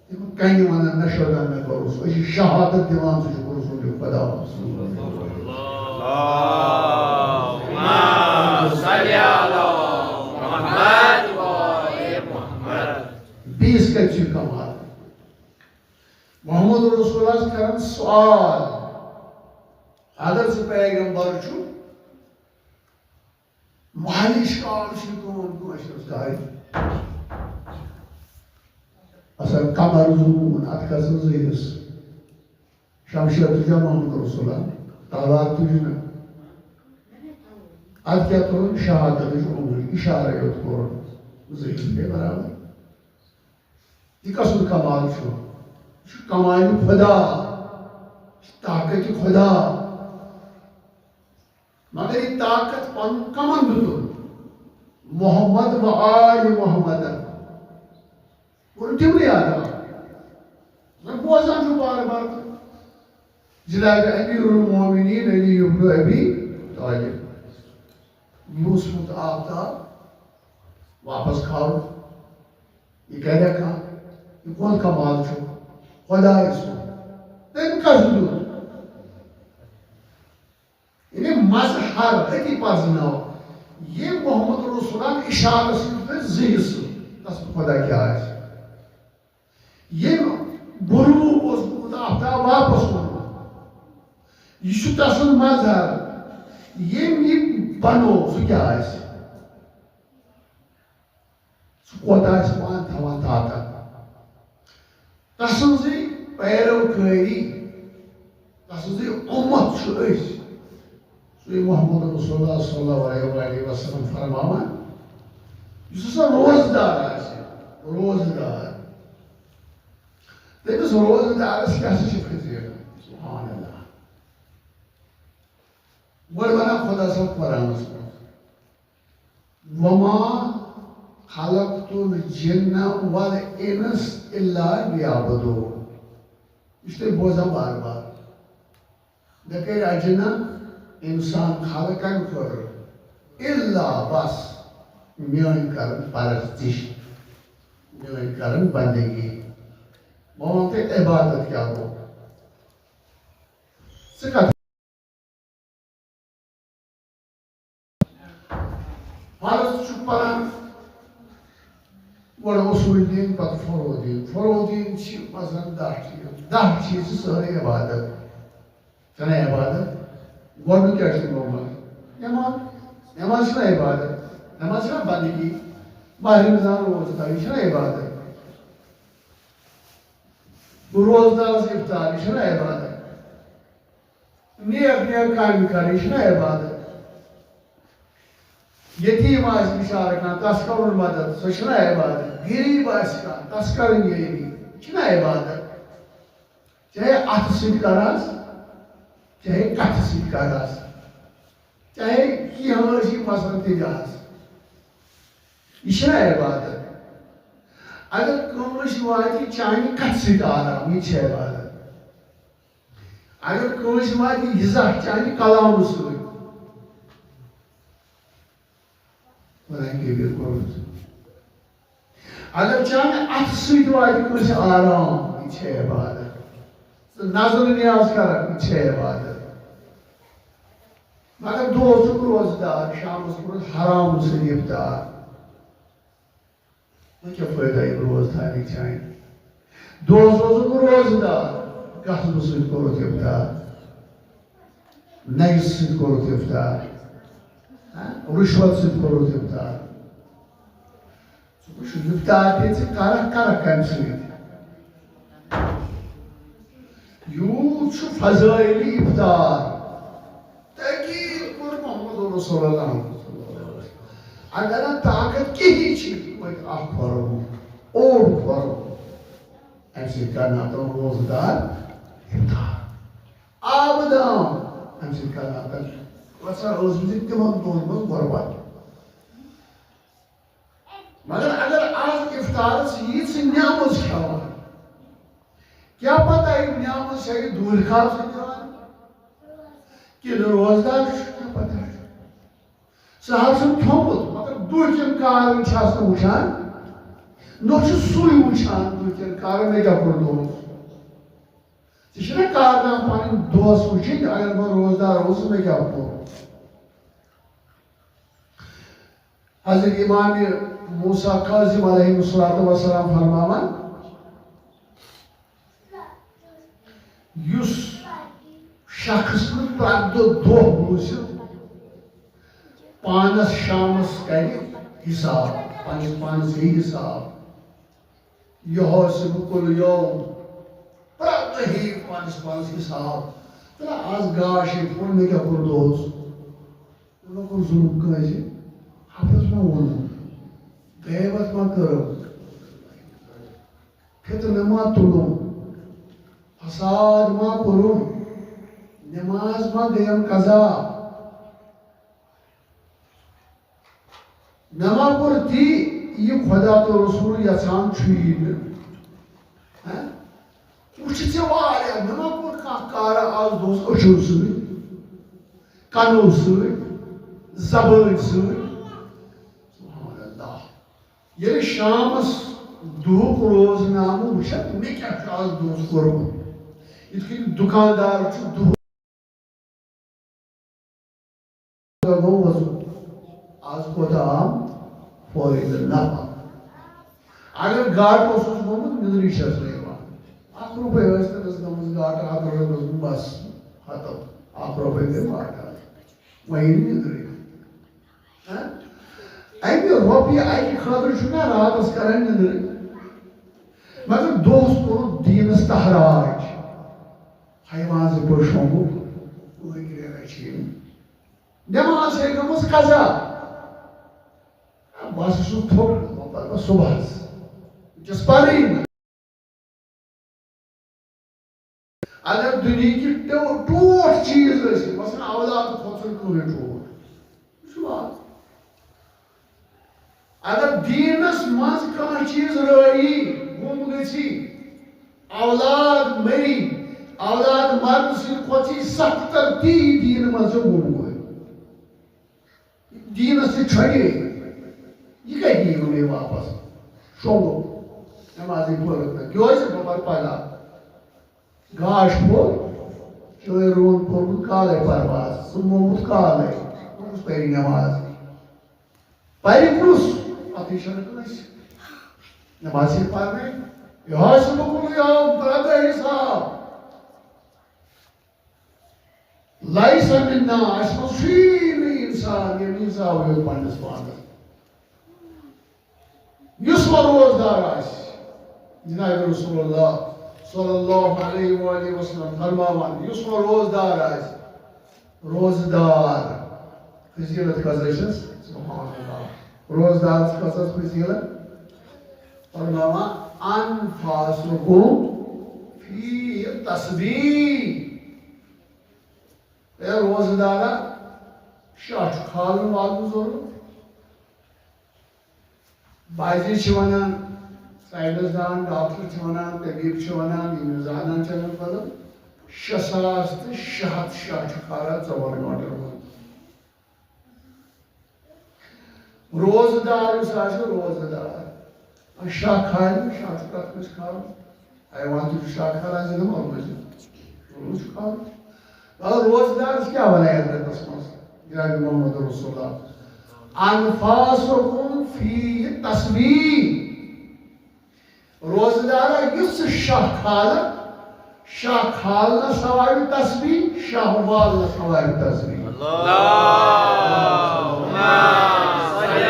تِم کَنہِ وَنان، "نہ شودا مےٚ بھروسہٕ، أسۍ چھِ شہادت دِوان، ژٕ چھُکھ رسول خدا۔" اللهم صل على محمد وآل محمد۔ بیٚیِس کَتہِ چھُ کمال؟ محمد رسول اللہ کران سوال، اگر ژٕ پیغمبر چھُکھ، مالی شکال چھِ کٲم کٲنٛسہِ ہٕنٛز کَرٕنۍ۔ اَصٕل کمر زوٗن، اَتھ کھسن زٕ حِصہٕ۔ شمشیر تُجا محمد رسول اللہ، تلوار تُج نہٕ۔ اَتھ کیٛاہ تُلُن؟ شہادتٕچ اونٛگُج، اِشارَے یوت کوٚرُن۔ زٕ حِصہٕ گٔے برابر۔ یہِ کَسُن کمال چھُ؟ یہِ چھُ کمالِ خدا، یہِ چھُ طاقتِ خدا۔ مگر یہِ طاقت پنُن کمن دیُتُن؟ محمد و آل محمد۔ کوٚرُن تِمنٕے عطا۔ زن بوزان چھُ بار بار۔ جناب امیر المومنین علی ابن ابی طالب۔ یہِ اوسمُت آفتاب واپس کھالُن۔ یہِ کرِ کانٛہہ؟ یہِ کوٚت کمال چھُ؟ خۄداے سُنٛد۔ تٔمۍ کَس دیُت؟ یعنی مظہر أتی پرزٕناو۔ یہِ محمد رسول اللہ اِشارس سۭتۍ کٔرۍ زٕ حصہٕ، تس خۄدا کیٛاہ آسہِ۔ ییٚمۍ غروب اوس گوٚمُت، آفتاب واپس ووٚتھمُت۔ یہِ چھُ تسُنٛد مظہر۔ ییٚمۍ یہِ بنوو، سُہ کیٛاہ آسہِ؟ سُہ کوتاہ آسہِ پانہٕ تہِ ہٮ۪وان طاقت۔ تسٕنٛزٕے پیرو کٲری، تسٕنٛزٕے اُمت چھُ أسۍ۔ سُے محمد رسول اللہ صلی اللہ علیہ وآلہ وسلم فرماوان، یُس ہسا روزدار آسہِ، روزدار، تٔمِس روزدارس کیٛاہ سا چھِ فضیلت؟ سبحان اللہ۔ گۄڈٕ وَنان خۄدا صٲب قرآنَس منٛز، "وما خلقت الجن والانس الا لیعبدون۔" یہِ چھُ تُہۍ بوزان بار بار۔ مےٚ کٔرۍ اجنہ انسان خلق کَمہِ خٲطرٕ؟ الا، بس، میٲنۍ کرن پرستش، میٲنۍ کرن بندگی۔ بہٕ وَنہٕ تۄہہِ عبادت کیٛاہ گوٚو۔ ژٕ کَتھ فرض چھُ پران، گۄڈٕ اصوٗل دِنۍ، پتہٕ فروع دِنۍ۔ فروع دِنۍ چھِ مثلاً دَہ چیٖز، دَہ چیٖز چھِ سٲرٕے عبادت۔ چھَنا عبادت؟ گۄڈٕنیُک کیٛاہ چھُ تِمو منٛز؟ نٮ۪ماز۔ نٮ۪ماز چھَنا عبادت؟ نٮ۪ماز چھَنا بندگی؟ ماہِ رمضان روزٕ تھاوٕنۍ، یہِ چھَنا عبادت؟ روزدارس افطار، یہِ چھَنا عبادت؟ نیک نیک کامہِ کرٕنۍ، یہِ چھَنا عبادت؟ یتیٖم آسہِ بِچارٕ کانٛہہ، تس کرُن مدد، سۄ چھَنا عبادت؟ غریٖب آسہِ کانٛہہ، تس کرٕنۍ یٲری، یہِ چھَنا عبادت؟ چاہے اتھٕ سۭتۍ کرہس، چاہے کتھٕ سۭتۍ کرہس، چاہے کینٛہہ ٲسۍ یہِ مثلاً تہِ جہاز، یہِ چھَنا عبادت؟ اگر کٲنٛسہِ واتہِ چانہِ کتھٕ سۭتۍ آرام، یہِ چھِ عبادت۔ اگر کٲنٛسہِ واتہِ یہِ زَٹھ چانہِ کلامہٕ سۭتۍ، خۄداے کٔرِتھ کوٚرُتھ۔ اگر چانہِ اَتھٕ سۭتۍ واتہِ کٲنٛسہِ آرام، یہِ چھےٚ عبادت۔ ژٕ نظر نیاز کرکھ، یہِ چھےٚ عبادت۔ مگر دۄہس چھُکھ روزٕ دار، شامس کوٚرُتھ حرامہٕ سۭتۍ افطار۔ وۄنۍ کیٛاہ فٲیدٕ اَمہِ روزٕ تھاونٕکۍ چانہِ؟ دۄہس روزُکھ روزٕ دار، کسبہٕ سۭتۍ کوٚرُتھ افطار، نَیہِ سۭتۍ کوٚرُتھ افطار، ہاں؟ رُشوت سۭتۍ کوٚرُتھ افطار۔ ژٕ وٕچھ، افطار تہِ ژٕ کرکھ، کرکھ کَمہِ سۭتۍ؟ یوٗت چھُ فضائل افطار۔ تحقیق کوٚر محمد رسول اللہ۔ اگر نہٕ طاقت کِہیٖنۍ چھِ، توتہِ اکھ کھۄرو، اوٚڑ کھۄرو، اَمہِ سۭتۍ کرناو تِم روزٕ دار افطار۔ آبہٕ دام، اَمہِ سۭتۍ کرناو تِم۔ وۄتھ سا روزٕ دِ تِمن دۄہن منٛز غربت۔ مگر اگر آز افطارس یی ژٕ نیماز کھٮ۪وان، کیٛاہ پتہ یہِ نیماز چھا یہِ دوٗرِ خاص دِوان کِنہٕ روزدار چھُ، کیٛاہ پتہ چھُ؟ سُہ حظ چھُ کھیوٚمُت، مگر دُہکٮ۪ن کارن چھَس نہٕ وٕچھان، نہ چھُ سُے وٕچھان دُہکٮ۪ن کارن مےٚ کیٛاہ کوٚر دۄہس۔ ژےٚ چھُنہ کارنامہٕ پنٕنۍ دۄہس وٕچھِنۍ، اگر بہٕ روزدار اوسُس، مےٚ کیٛاہ کوٚر؟ حضرت امام موسیٰ کاظم علیہ الصلوۃ والسلام فرماوان، یُس شخص نہٕ پرٛٮ۪تھ دۄہ دۄہ روٗزِتھ پانس شامس کرِ حساب، پننِس پانس ہیٚیہِ حساب، یحاسب کل یوم، پرٛٮ۪تھ دۄہ ہیٚیہِ پانس پانس حساب۔ تہٕ آز گاش ییٚتہِ کوٚر، مےٚ کیٛاہ کوٚر دۄہس؟ مےٚ ما کوٚر ظُلُم کٲنٛسہِ؟ حَقَس ما ووٚنُم؟ غیبت ما کٔرٕم؟ فِتنہٕ ما تُلُم؟ فساد ما کوٚرُم؟ نٮ۪ماز ما گٔیم قضا؟ مےٚ ما کوٚر تی، یہِ خۄدا تہٕ رسوٗل یژھان چھُیی نہٕ؟ ہہ؟ وٕچھ ژےٚ واریاہ، مےٚ ما کوٚر کانٛہہ کارا آز دۄہس أچھو سۭتۍ، کنو سۭتۍ، زبٲنۍ سۭتۍ؟ سبحان اللہ۔ ییٚلہِ شامس دُہُک روزنامہٕ وٕچھکھ، مےٚ کیٛاہ چھُ آز دۄہس کوٚرمُت؟ یِتھ کٔنۍ دُکاندار چھُ دُہُک گوٚو وضو۔ آز کوتاہ آو؟ فٲیدٕ نفع۔ اگر گاٹہٕ اوسُس گوٚمُت، نیٚنٛدرٕے چھَس نہٕ یِوان۔ اَکھ رۄپَے ٲس تٔمِس گٔمٕژ گاٹہٕ، اَکھ رۄپَے ٲس گٔمٕژ، بَس، ختم۔ اَکھ رۄپَے گٔے گاٹہٕ۔ وۄنۍ یِنہٕ نیٚنٛدرٕے۔ ہہ؟ اَمہِ رۄپیہِ اَکہِ خٲطرٕ چھُ مےٚ راتَس کران نیٚنٛدرٕے۔ مگر دۄہس کوٚرُکھ دیٖنس تحراج۔ حیوان زٕ پٲٹھۍ شۄنٛگُکھ، لٔگۍ رٮ۪رَے چھِ یِم۔ نٮ۪ماز چھےٚ گٔمٕژ قضا۔ بہٕ ہسا چھُس تھوٚکمُت، وۄنۍ پَرٕ بہٕ صُبحَس۔ وٕنکیٚس پَرٕے نہٕ۔ اگر دُنیہٕکۍ ٹو-، ٹوٹھ چیٖز ٲسِن، مثلاً اولاد کھۄتہٕ چھُنہٕ کٕہٕنۍ ٹوٹھ۔ یہِ چھُ واضح۔ اگر دیٖنس منٛز کانٛہہ چیٖز رٲیی گُم گژھی، اولاد مری، اولاد مرنہٕ سۭتۍ کھۄتہٕ چھِ سختر تی دیٖنہٕ منٛز یہِ گُم گوٚو۔ دیٖنس سۭتۍ چھۄنہِ۔ یہِ کتہِ یِیہِ وۄنۍ واپس؟ شۄنٛگُن۔ نمازٕے پٔرٕکھ نہٕ۔ یہِ اوس بہٕ پتہٕ پگاہ۔ گاش پھوٚل، چٲنۍ روٗن کوٚرمُت کالے پرواز، ژٕ مومُت کالے، دوٚپمَس پٔرِو نٮ۪ماز۔ پرِ کُس؟ پتہٕ چھَنہٕ کٲنٛسہِ۔ نٮ۪ماز چھِ پرنٕے۔ یہِ حظ چھُ بہٕ کُنُے آو، پرٛٮ۪تھ دۄہ حساب۔ لیس منا، اَسہِ منٛز چھُے نہٕ اِنسان، ییٚمۍ حساب ہیوٚت پنٛنِس پانَس۔ یُس وۄنۍ روزدار آسہِ، جناب رسول اللہ صلی اللہ علیہ وآلہ وسلم فرماوان، یُس وۄنۍ روزدار آسہِ، روزدار فضیلت کۭژاہ چھس؟ سبحان اللہ۔ روزدار کۭژاہ فضیلت؟ فرماوان، انفاسکم فی تسبیح۔ اے روزدارا، شاہ چھُ کھالُن والُن ضروٗرت۔ بعضی چھِ وَنان، ساینس دان، ڈاکٹر چھِ وَنان، طبیب چھِ وَنان، یِم زانان چھِ اَتھ مُتعلق، شےٚ ساس تہٕ شےٚ ہَتھ شاہ چھُ کھالان ژۄن گٲنٛٹن منٛز۔ روزٕ دار یُس آسہِ، روزٕ دار۔ آ، شاہ کھالہِ نہٕ، شاہ چھُ پرٛٮ۪تھ کٲنٛسہِ کھالُن۔ حیوان تہِ چھُ شاہ کھالان، زِندٕ مۄکلٲوِتھ۔ روزٕ چھُ کھالُن۔ مگر روزٕ دارس کیٛاہ وَنان یَتھ رٮ۪تَس منٛز؟ جناب محمد رسول اللہ۔ انفاسکم فی تسبیح۔ روزٕ دارا، یُس ژٕ شاہ کھالکھ، شاہ کھالنس ثوابِ تسبیح، شاہ والنس ثوابِ تسبیح۔ اللہم صل علی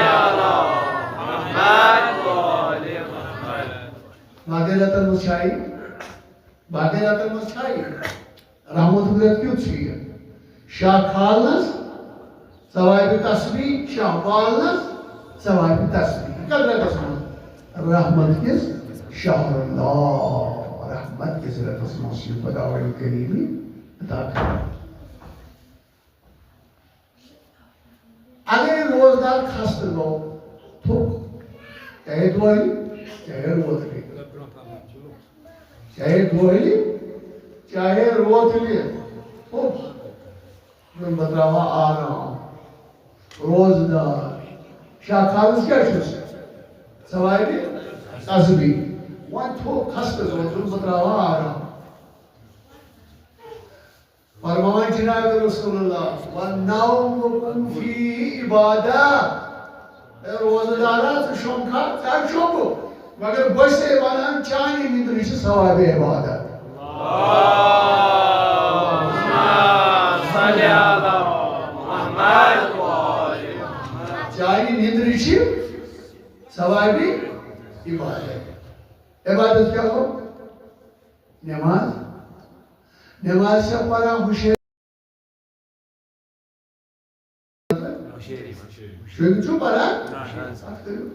محمد و آل محمد۔ باقی رٮ۪تن منٛز چھا یہِ؟ باقی رٮ۪تن منٛز چھا یہِ؟ رحمتُک رٮ۪تھ کیُتھ چھُ یہِ؟ شاہ کھالنس ثوابِ تسبیح، شاہ والنس ثوابِ تسبیح۔ کتھ رٮ۪تس منٛز؟ رحمت کِس شہر اللہ، رحمت کِس رٮ۪تس منٛز چھُ خداوند کریم عطا کران۔ اگرے روزدار خستہٕ گوٚو، تھوٚک، چاہے دۄہلہِ، چاہے روتلہِ۔ چاہے دۄہلہِ، چاہے روتلہِ، تھوٚک۔ دیُن بہٕ ترٛاوہا آرام۔ روزدار۔ شاہ کھالنس کیٛاہ چھُس؟ ثوابِ تسبیح۔ وۄنۍ تھوٚک خستہٕ گوٚو، دیُن بہٕ ترٛاوہا آرام۔ فرماوان جناب رسول اللہ، "ونومکم فی عبادہ۔" اے روزٕ دارا، ژٕ شۄنٛگکھا؟ ژٕ ہا شۄنٛگُکھ، مگر بہٕ چھسے ونان، چانہِ نِندرِ چھِ ثوابِ عبادت۔ چانہِ نِندرِ چھِ ثوابِ عبادت۔ عبادت کیٛاہ گوٚو؟ نماز۔ نماز چھا پران ہُشٲرِ؟ شوٚنٛگِتھ چھُو پران؟ اَتھ کٔرِو۔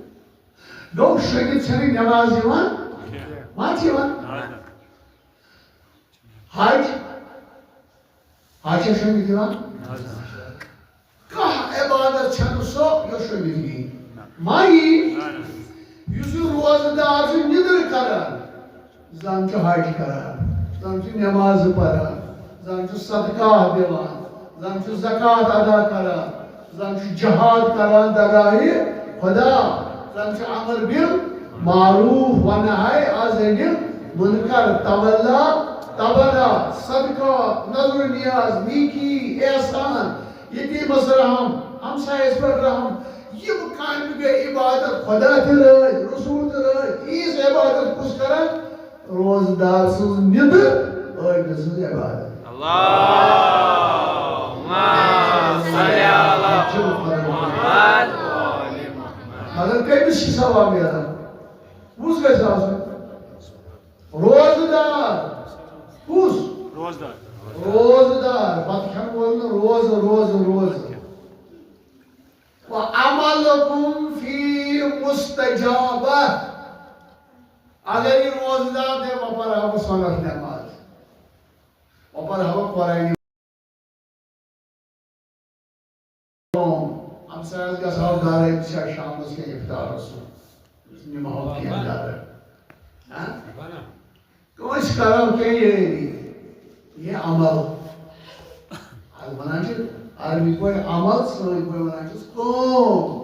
گوٚو شوٚنٛگِتھ چھَنہٕ نماز یِوان؟ ما چھِ یِوان؟ حج؟ حج چھا شوٚنٛگِتھ یِوان؟ کانٛہہ عبادت چھَنہٕ سۄ یۄس شوٚنٛگِتھ یی۔ ما یی؟ یُس یہِ روزٕ دار چھُ نِدٕر کران، زن چھُ حج کران، زن چھُ نماز پران، زن چھُ صدقہ دِوان، زن چھُ زکوٰۃ ادا کران، زن چھُ جہاد کران درگاہِ خدا، زن چھُ امر بالمعروف و نہی از عن المنکر، تولا، تبرع، صدقہ، نذر و نیاز، نیکی، احسان، یتیمس رحم، ہمسایس پٮ۪ٹھ رحم، یِم کامہِ گٔے عبادت، خدا تہِ رٲضۍ، رسول تہِ رٲضۍ۔ تیٖژ عبادت کُس کران؟ روزٕ دار سٕنٛز نِندٕ، عٲبِد سٕنٛز عبادت۔ اللہم صل علی محمد۔ مگر کٔمِس چھِ ثواب میلان؟ کُس گژھِ آسُن؟ روزٕ دار۔ کُس؟ روزٕ دار۔ روزٕ دار۔ بَتہٕ کھٮ۪ن وول نہٕ، روزٕ، روزٕ، روزٕ۔ وعملكم فيه مستجابة۔ اگر یہِ روزٕ دار دے، وۄنۍ پَرٕ ہا بہٕ سۄنَتھ نٮ۪ماز، وۄنۍ پَرٕ ہا بہٕ قرآنِ کریم۔ ہمسایَس گژھٕ ہاو گَرٕ، أمِس چھا شامَس کینٛہہ اِفطارَس سُہ، أمِس نِمہٕ ہاو کینٛہہ گَرٕ۔ ہاں؟ کٲنٛسہِ کرو کینٛہہ یٲری۔ یہِ عمل۔ اَتھ وَنان چھِ عربی پٲٹھۍ عمل، سٲنۍ پٲٹھۍ وَنان چھِس کٲم۔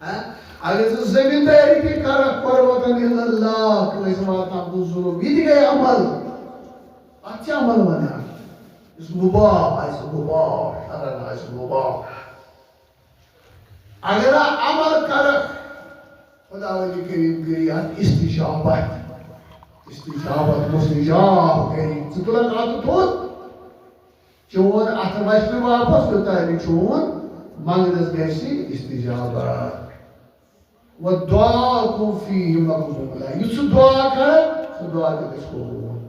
ہاں؟ اگر ژٕ زٔمیٖندٲری تہِ کرکھ، قربتاً الی اللہ، کٲنٛسہِ واتناو نہٕ ظُلُم، یہِ تہِ گٔے عمل۔ اَتھ چھِ عمل وَنان۔ یُس مُباح آسہِ، مُباح، شرعاً آسہِ مُباح۔ اگر عمل کرکھ، خداوندِ کریم کری اتھ استجابت۔ استجابت، مستجاب کری۔ ژٕ تُلکھ اتھ تھوٚد، چون اتھ وچھِ نہٕ واپس، یوٚتام نہٕ چون منگنس گژھِ استجابت۔ ودعاءكم فيه مقبولة۔ یُس ژٕ دعا کرکھ، سُہ دعا تہِ گژھِ قبول۔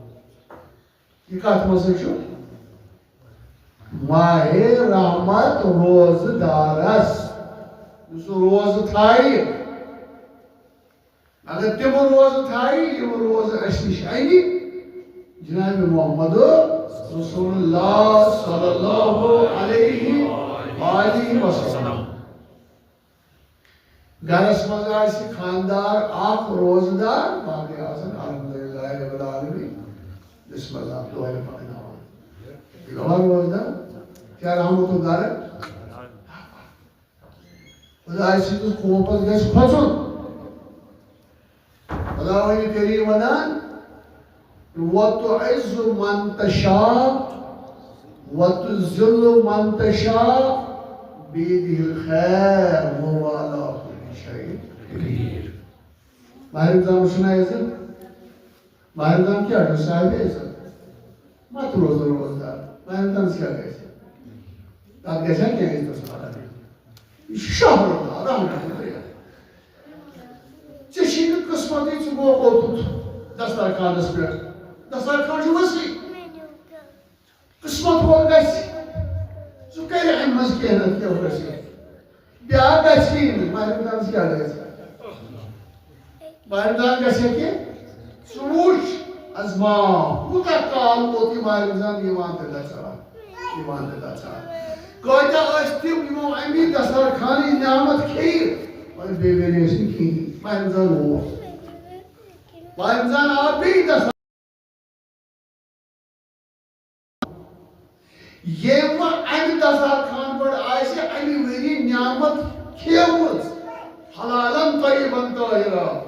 یہِ کتھ منٛز چھُ؟ ماہِ رحمت روزٕ دارس، یُس روزٕ تھایہِ، اگر تِم روزٕ تھایہِ، یِم روزٕ اَسہِ نِش اَنہِ، جناب محمد رسول اللہ صلی اللہ علیہ وآلہ وسلم۔ گرس منٛز آسہِ خاندار اکھ روزٕ دار، باقٕے آسن الحمدللہ رب العالمین۔ بسم اللہ، دۄہلہِ پکناوان۔ یہِ گوٚوا روزٕ دار؟ کیٛاہ رحمتُک گرٕ؟ خدایہِ سٕنٛدِس خوفس گژھِ کھۄژُن۔ خداوندِ کریم ونان، وتعز من تشاء وتذل من تشاء بيده الخير وهو على كل شيء قدير۔ ماہِ رمضان چھُنہ عزت؟ ماہِ رمضان کیٛاہ چھُ؟ صاحبِ عزت۔ مت روزو روزدار۔ ماہِ رمضانس کیٛاہ گژھِ؟ تتھ گژھِ ہا کینٛہہ عزتس پتہ۔ یہِ چھُ شہر اللہ، رحمت اللہ۔ ژےٚ چھُے نہٕ قٕسمتٕے، ژٕ گوٚو اوٚتُتھ دسترخوانس پٮ۪ٹھ۔ دسترخوان چھُ وسیع۔ قٕسمت وول گژھِ، سُہ کرِ امہِ منٛز کینٛہہ نتہٕ کینٛہہ گژھِ۔ بیٛاکھ گژھِ یی نہٕ، ماہِ رمضانس کیٛاہ گژھِ؟ ماہِ رمضان گژھِ کینٛہہ؟ ژٕ وٕچھ، ازما، کوٗتاہ کال ووت یہِ ماہِ رمضان یِوان تہٕ گژھان، یِوان تہٕ گژھان۔ کۭتیٛاہ ٲسۍ تِم، یِمو اَمی دسترخانٕچ نعمت کھیٚیہِ، مگر بیٚیہِ ؤری ٲسۍ نہٕ کِہیٖنۍ۔ ماہِ رمضان ووت۔ ماہِ رمضان آو بیٚیہِ دستر-، ییٚمۍ وۄنۍ اَمہِ دسترخان پٮ۪ٹھ آسہِ اَمہِ ؤری نعمت کھیوٚمٕژ، حلالن طیبن طاہرا۔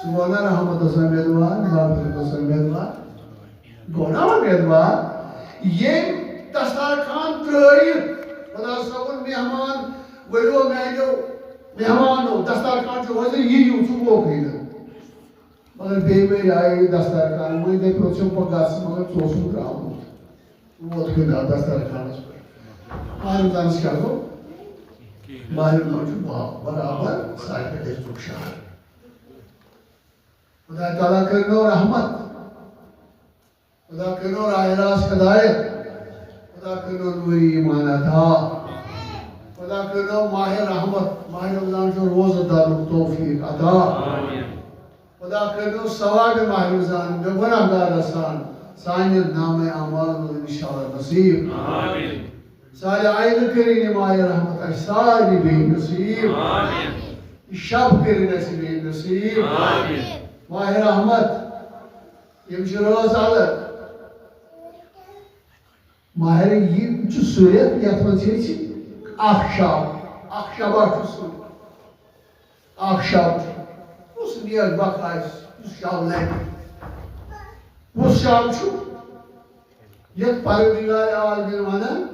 سُہ گوٚو نا رحمتس امیدوار، مغفرتس امیدوار؟ گوٚو نا امیدوار؟ ییٚمۍ دسترخوان ترٛٲوِتھ، خۄدا صٲبُن مہمان، ؤلِو میانیو مہمانو، دسترخوان چھُ حٲضِر، یِیِو، ژٕ گوٚکھٕے نہٕ۔ مگر بیٚیہِ ؤرۍ آیہِ یہِ دسترخوان، وۄنۍ دَپہِ، اوس یِم پَتہٕ گژھٕ، مگر ژٕ اوسُکھ درٛامُت۔ ووتکھٕے نہٕ اَتھ دسترخوانَس پٮ۪ٹھ۔ ماہِ رمضانَس کیٛاہ گوٚو؟ ماہِ رمضان چھُ با-، برابر ساڑِ پٮ۪ٹھ أزیُک شہر۔ خۄداے تعالیٰ کٔرِنو رحمت۔ خۄدا کٔرِنو راہِ راست ہدایت۔ خۄدا کٔرِنو نوٗری ایمان عطا۔ خۄدا کٔرِنو ماہِ رحمت، ماہِ رمضان چھُ روزٕ دَرُک توفیٖق عطا۔ خۄدا کٔرِنو ثوابِ ماہِ رمضان بے گۄناہ گارس سان سانٮ۪ن نامہ اعمالن منٛز انشاءاللہ نصیٖب۔ آمین۔ سارے آیندٕ کٔرِنۍ یہِ ماہِ رحمت اَسہِ سارنٕے بیٚیہِ نصیٖب۔ آمین۔ یہِ شب کٔرِنۍ اَسہِ بیٚیہِ نصیٖب۔ آمین۔ ماہِ رحمت، یِم چھِ رٲژ الگ۔ ماہِ رمضان چھُ سُہ رٮ۪تھ یَتھ منٛز چھِ أسۍ اکھ شب، اکھ شبا چھُ سُہ۔ اکھ شب چھُ۔ کُس نیک بخت آسہِ، یُس شب لَبہِ؟ کُس شب چھُ؟ یَتھ پروردگار عالمین وَنان،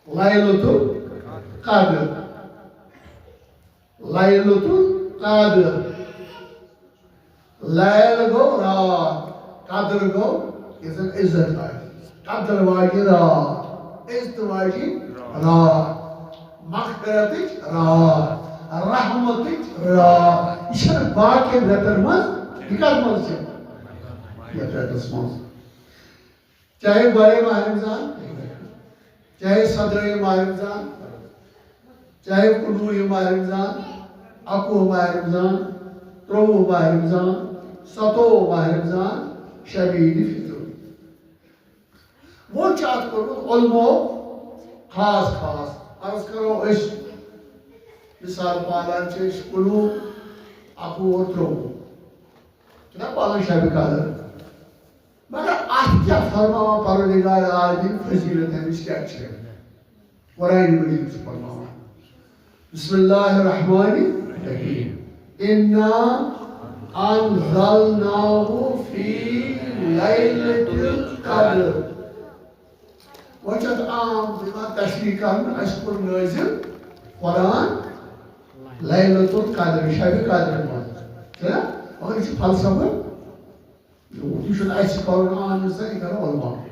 لیلۃ القدر۔ لیلۃ القدر۔ لیل گوٚو راتھ، قدر گوٚو یُس زَن عزت آسہِ۔ قدر واجہِ راتھ، عزت واجہِ راتھ، مغفرتٕچ راتھ، رحمتٕچ راتھ۔ یہِ چھَنہٕ باقین رٮ۪تن منٛز، یہِ کَتھ منٛز چھِ؟ یَتھ رٮ۪تس منٛز۔ چاہے بارے ماہ رمضان، چاہے سدٲے ماہ رمضان، چاہے کُنوُہ ماہ رمضان، اَکوُہ ماہ رمضان، ترٛوُہ ماہ رمضان، ستووُہ ماہ رمضان، شب عید فطر۔ وۄنۍ چھُ اَتھ کوٚرمُت علمو خاص خاص۔ عرض کرو أسۍ، مثال پالان چھِ أسۍ کُنوُہ، اَکوُہ اور ترٛوُہ۔ چھُنہ پالان شب قدر؟ مگر اَتھ کیٛاہ فرماوان پروردگار عالمین، فضیلت أمِس کیٛاہ چھِ؟ قرآن مجید چھُ فرماوان، بسم اللہ الرحمن الرحیم، انا انزلناہ فی لیلۃ القدر۔ وۄنۍ چھِ اَتھ عام یِوان تشریح کرنہٕ، اَسہِ کوٚر نٲزِل قرآن لیلۃ القدر، شب قدر منٛز۔ چھُنہ؟ مگر یہِ چھُ فلسفہٕ۔ یہِ چھُنہٕ اَسہِ کَرُن عام اِنسان، یہِ کَرو علماء۔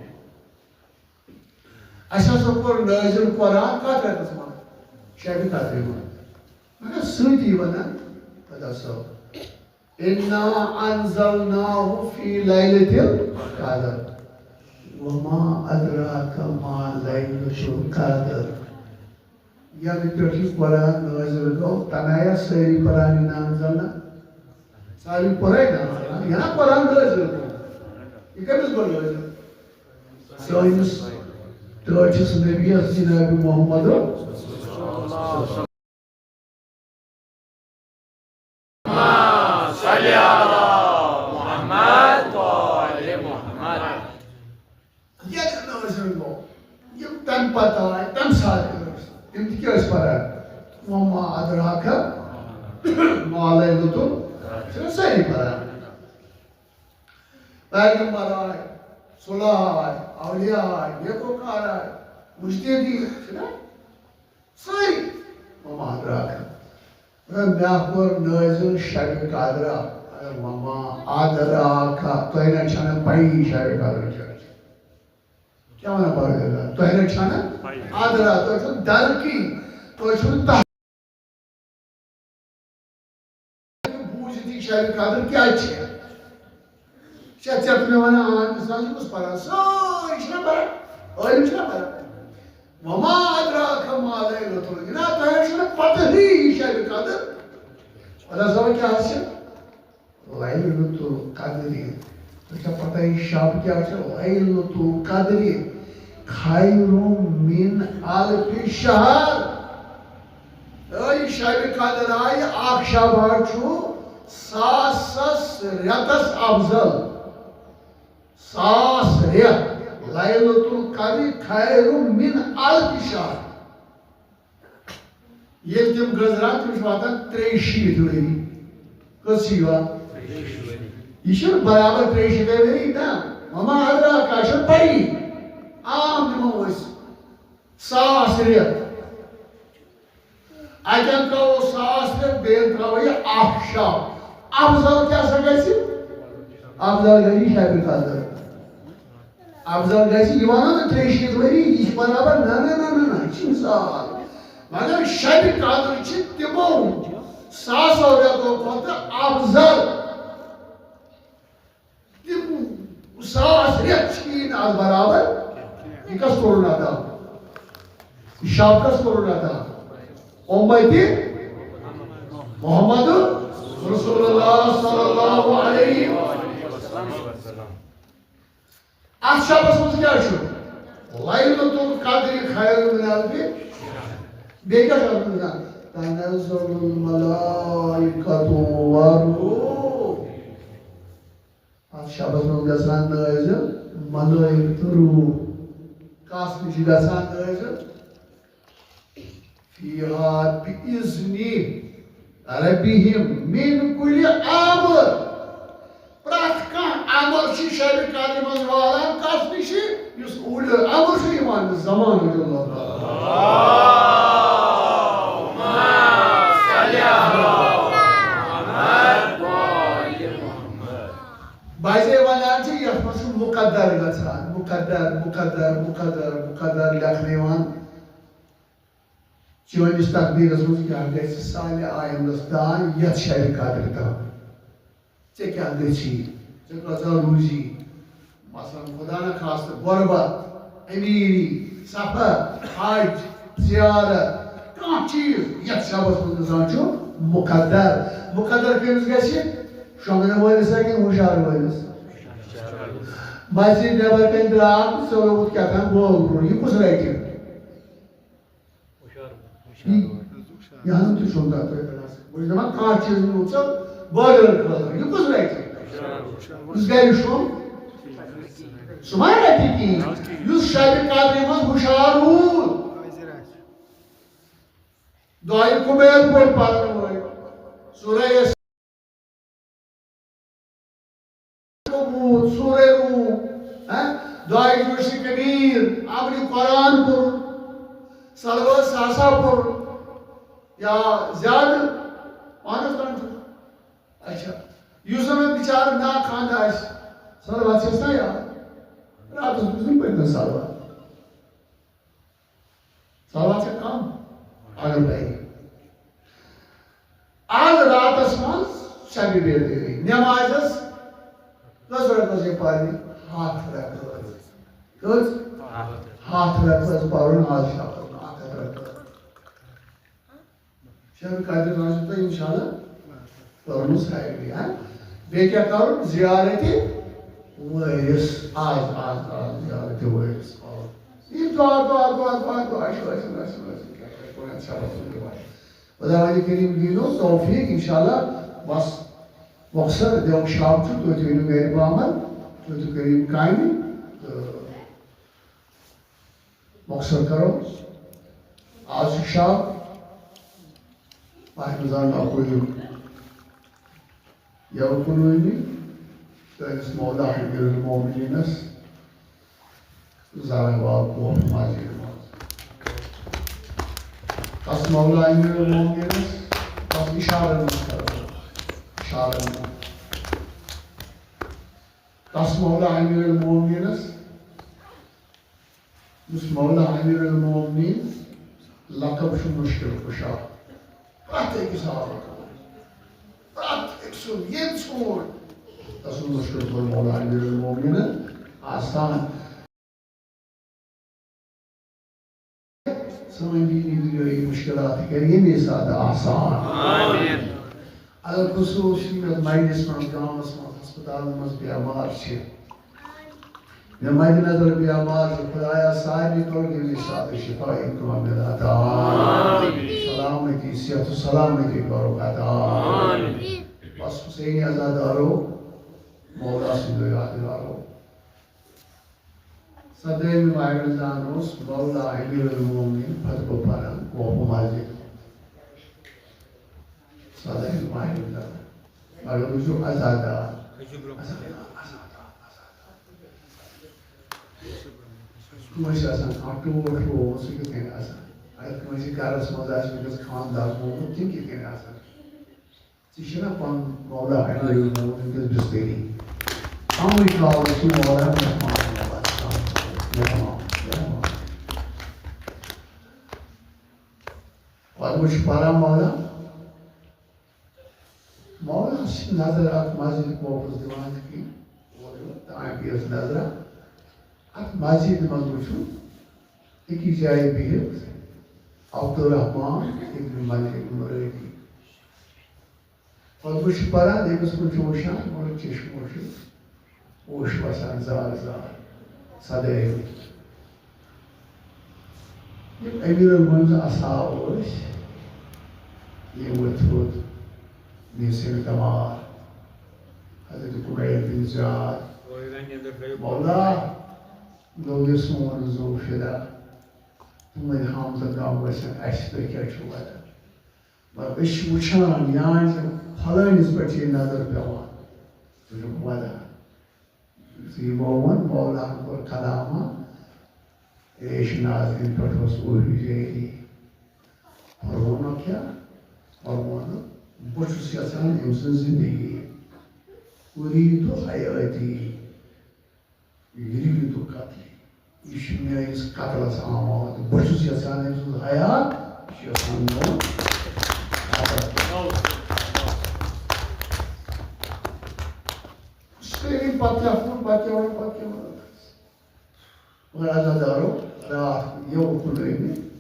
اَسہِ ہسا کوٚر نٲزِل قرآن کَتھ رٮ۪تَس منٛز؟ شبِ قدرِ منٛز۔ مگر سۭتی وَنان خۄدا صٲب، اِنا انزلناہ فی لیلۃ القدر۔ وما ادراک ما لیلۃ القدر۔ یَنہٕ پٮ۪ٹھ یہِ قرآن نٲزِل گوٚو، تَنہٕ آیا سٲری پَران اِنا انزلناہ؟ ساروی پَران اِنا انزلناہ۔ یہِ نا قرآن نٲزِل گوٚو۔ یہِ کٔمِس گوٚو نٲزِل؟ سٲنِس ٹٲٹھِس نبیَس جناب محمد۔ صلی علی محمد و آل محمد۔ ییٚلہِ نٲزِل گوٚو، یِم تَمہِ پَتہٕ آے، تَمہِ ساتہٕ ٲسۍ، تِم تہِ کیٛاہ ٲسۍ پَران؟ وما ادراک ما لیلۃ ال-، چھِنہ سٲری پَران؟ پیغمبر آے، صلح آے، اولیاء آے، نیکوکار آے، مجتہدین، چھِنہ؟ سٲری۔ وما ادراک۔ مےٚ کوٚر نٲزِل شبِ قدرہ۔ وما ادراک۔ تۄہہِ نہ چھَنہٕ پَیی شبِ قدر کیٛاہ چھِ۔ کیٛاہ وَنان پروردگار؟ تۄہہِ نہ چھَنہٕ ادراک، تۄہہِ چھُو درکی، تۄہہِ چھُو نہٕ تح-، بوٗزِتھ یہِ شبِ قدر کیٛاہ چھِ۔ ژےٚ، ژےٚ تہِ مےٚ وَنان، عام اِنسان چھُ کُس پَران؟ سٲری چھِنہ پَران، عٲلِم چھِنہ پَران۔ وما ادراک ما لیلۃ القدر۔ جِناب، تۄہہِ حظ چھُنہٕ پَتہٕے یہِ شبِ قدر۔ خۄدا صٲب کیٛاہ حظ چھِ؟ لیلۃ القدر۔ تۄہہِ چھا پَتہ یہِ شب کیٛاہ چھِ؟ لیلۃ القدر خیر من الف شہر۔ اے، یہِ شبِ قدر آیہِ، اکھ شب حظ چھُ ساسس رٮ۪تس افضل۔ ساس رٮ۪تھ۔ لیلۃ القدر خیر من الف شہر۔ ییٚلہِ تِم گٔنٛزراوان، تِم چھِ واتان ترٛیٚیہِ شیٖتھ ؤری۔ کٔژ چھِ یِوان؟ یہِ چھُنہٕ برابر ترٛیٚیہِ شیٖتھ ؤری، نہ۔ وما ادراک، چھُنہٕ پَیی۔ عام دِمو أسۍ ساس رٮ۪تھ۔ اَتٮ۪ن ترٛاوو ساس رٮ۪تھ، بیٚیَن ترٛاوو یہِ اَکھ شب۔ افضل کیٛاہ سا گژھِ؟ افضل گژھِ شبِ قدر۔ افضل گژھِ، یہِ وَنو نہٕ ترٛیٚیہِ شیٖتھ ؤری، یہِ چھِ برابر، نہ، نہ، نہ، نہ، نہ، یہِ چھِ مثال۔ مگر شبِ قدر چھِ تِمو ساسو رٮ۪تو کھۄتہٕ افضل۔ تِم ساس رٮ۪تھ چھِی نہٕ اَتھ برابر۔ یہِ کَس کوٚرُن عطا؟ یہِ شب کَس کوٚرُن عطا؟ اُمتِ محمد رسول اللہ صلی اللہ علیہ وسلم۔ اَتھ شبس منٛز کیٛاہ چھُ؟ لیلۃ القدر خیر من الف۔ بیٚیہِ کیٛاہ چھُ اَتھ منٛز گژھان؟ تنزل الملائکۃ والروح۔ اَتھ شبس منٛز گژھان نٲزِل ملٲیِکہٕ تہٕ روح۔ کَس نِش چھِ گژھان نٲزِل؟ فیہا بِاِذنِ رَبِّہِم مِن کُلِّ اَمر۔ پرٛٮ۪تھ کانٛہہ اَمر چھِ شبِ قدرِ منٛز والان، کَس نِش؟ یُس اولی الامر چھُ یِوان، زمانُک اللہ تعالیٰ۔ بعضے ونان چھِ، یتھ منٛز چھُ مقدر گژھان، مقدر، مقدر، مقدر، مقدر لیکھنہٕ یِوان۔ چٲنِس تقدیٖرس منٛز کیٛاہ گژھِ سالہِ آیندس تام یتھ شبِ قدرِ تام؟ ژےٚ کیٛاہ گژھی؟ ژےٚ کۭژاہ روٗزی؟ مثلاً، خدا نخواستہٕ، غربت، امیٖری، سفر، حج، زیارت، کانٛہہ چیٖز یتھ شبس منٛز انسان چھُ مقدر۔ مقدر کٔمِس گژھِ؟ شۄنٛگن وٲلِس ہا کِنہٕ ہُشار وٲلِس؟ مسجد نٮ۪بر کنہِ درٛاو تہٕ ژےٚ لوگُت کیٛاہ تام گول برُن، یہِ کُس رٹہِ؟ یہِ، یہِ ہن تہِ چھُنہٕ تتھ رٹان۔ بہٕ چھُس دپان، کانٛہہ چیٖز نیوٗ ژےٚ بٲگرن خٲطرٕ، یہِ کُس رٹہِ؟ یُس گرِ چھُ، سُہ ما رٹہِ کِہیٖنۍ؟ یُس شبِ قدرِ منٛز ہُشار روٗد، دۄیہِ قبیل پوٚر پرنہٕ وٲلۍ، سورہ یس گوٚمُت، سورہ روم، ہاں، دعائے جوشِ کبیر، اَمرِ قرآن پوٚر، صلوات ساسا پوٚر، یا زیادٕ، پانس تام چھُ۔ اچھا، یُس زن بِچارٕ نا خانٛدٕ آسہِ، صلوات چھَس نا یاد؟ راتس بوٗزُم پٔتمہِ صلوات۔ صلوات چھےٚ کم؟ اگر بھائی۔ آز راتس منٛز شبِ بیدٲری۔ نمازس کٔژ رکعت چھےٚ پرنہِ؟ ہتھ رکعت۔ کٔژ؟ ہتھ رکعت پرُن آز شبس منٛز، اکھ ہتھ رکعت۔ شبِ قدرِ منٛز چھُ تۄہہِ انشاءاللہ پٔرمٕژ ہاوی، ہاں؟ بیٚیہِ کیٛاہ کَرُن؟ زیارتِ وٲرِث۔ آز، آز، آز زیارتِ وٲرِث کَرُن۔ یہِ دُعا، دُعا، دُعا، دُعا، دُعا چھُ ٲسِتھ، ٲسِتھ، ٲسِتھ، کیٛاہ کَرِ؟ قرآن چھا وَسُن دُعا۔ خداوندِ کریم دِنو توفیق، انشاءاللہ۔ بس مۄخصر دیو شب چھُ، تُہۍ تہِ ؤنِو گرِ پامن، تُہۍ تہِ کٔرِو یِم کامہِ، تہٕ مۄخصر کرو۔ آز چھُ شب، ماہِ رمضان اکوُہِم، یوم کُنوُہمہِ، سٲنِس مولا امیر المومنینس زرہ باب کوف مسجد منٛز۔ تس مولا امیر المومنینس، تس اشارن منٛز کرو، اشارن منٛز۔ تس مولا امیر المومنینس، یُس مولا امیر المومنین لقب چھُ مشکل کشا۔ پرٛٮ۪تھ أکِس حالتس منٛز، پرٛٮ۪تھ أکۍ سُنٛد ییٚمۍ سُنٛد تسُنٛد مشکل کوٚر مولا امیر المومنین آسان۔ سٲنۍ دینی دُنیٲیی مُشکِلات کَرِ ییٚمے ساتہٕ آسان۔ آمین۔ علالخصوٗص چھِ یَتھ مجلِس منٛز، گامَس منٛز، ہسپتالَن منٛز بیمار چھِ۔ مےٚ مَدِ نظر بیمار چھِ، خدایا، سارنٕے کَرُکھ ییٚمے ساتہٕ شفا کامل عطا۔ آمین۔ سلامتی، صحت و سلامتی کَرُکھ عطا۔ آمین۔ بس حسینی عزادارو، مولا سٕنٛدیو یادگارو۔ سدٲہمہِ ماہِ رمضان اوس مولا امیر المومنین خطبہٕ پران کوفہٕ مسجد۔ سدٲہمہِ ماہِ رمضان۔ مگر وٕچھِو عزادار۔ عزادار، عزادار، عزادار۔ کٲنٛسہِ آسان کانٛہہ ٹوٹھ لوگمُت، سُہ کِتھ کٔنۍ آسان؟ اگر کٲنٛسہِ گرس منٛز آسہِ وٕنکیٚس خانٛدار گوٚمُت، تِم کِتھ کٔنۍ آسان؟ ژےٚ چھُنا پنُن مولا امیر المومنین وٕنکیٚس بستری؟ کمٕے کال چھُ مولا مہمان نوازان۔ مہمان، مہمان۔ پتہٕ وٕچھ پران مولا، مولا چھِ نظر اتھ مسجد کوفس دِوان یِتھ کٔنۍ اورٕ یورٕ، تام پیٚیس نظرا اتھ مسجد منٛز وٕچھُن، أکِس جایہِ بِہِتھ عبدالرحمان ابن ملک مرٲدی۔ پتہٕ وٕچھ پران، أمِس کُن چھُ وٕچھان، مگر چشمو چھُ اوش وسان زار زار، سدٲوِتھ۔ یِم امیٖرن ہٕنٛز اصحاب ٲسۍ، یِم ؤتھۍ تھوٚد، میٖسٕنۍ کمار، حضرت قبیل بن زیاد، مولا، گوٚو یہِ سون زُو فدا، تِمن ہم تہٕ غم گژھن اَسہِ، تُہۍ کیٛاہ چھِو وَنان؟ مگر أسۍ چھِ وٕچھان، یِہٕنٛزِ پھلٲنِس پٮ۪ٹھ چھِ یہِ نظر پٮ۪وان۔ سُہ چھُ وَدان۔ یُتھُے یِمو ووٚن، مولاہن کوٚر کلامہ، ریش نازنہِ پٮ۪ٹھ اوس اوہی جٲری۔ فرمونکھ کیٛاہ؟ فرمونکھ، بہٕ چھُس یَژھان أمۍ سٕنٛز زِندگی۔ أریٖدُ حیٲتی۔ یُریٖدُ قتلی، یہِ چھُ میٲنِس قتلس آماد۔ بہٕ چھُس یژھان أمۍ سُنٛد حیات یۄس وۄنۍ نوٚو خبر۔ سٲری پتہٕ کیٛاہ ووٚن، پتہٕ کیٛاہ ووٚن، پتہٕ کیٛاہ ووٚن؟ مگر عزادارو، راتھ یہِ اوکُن رٔنۍ۔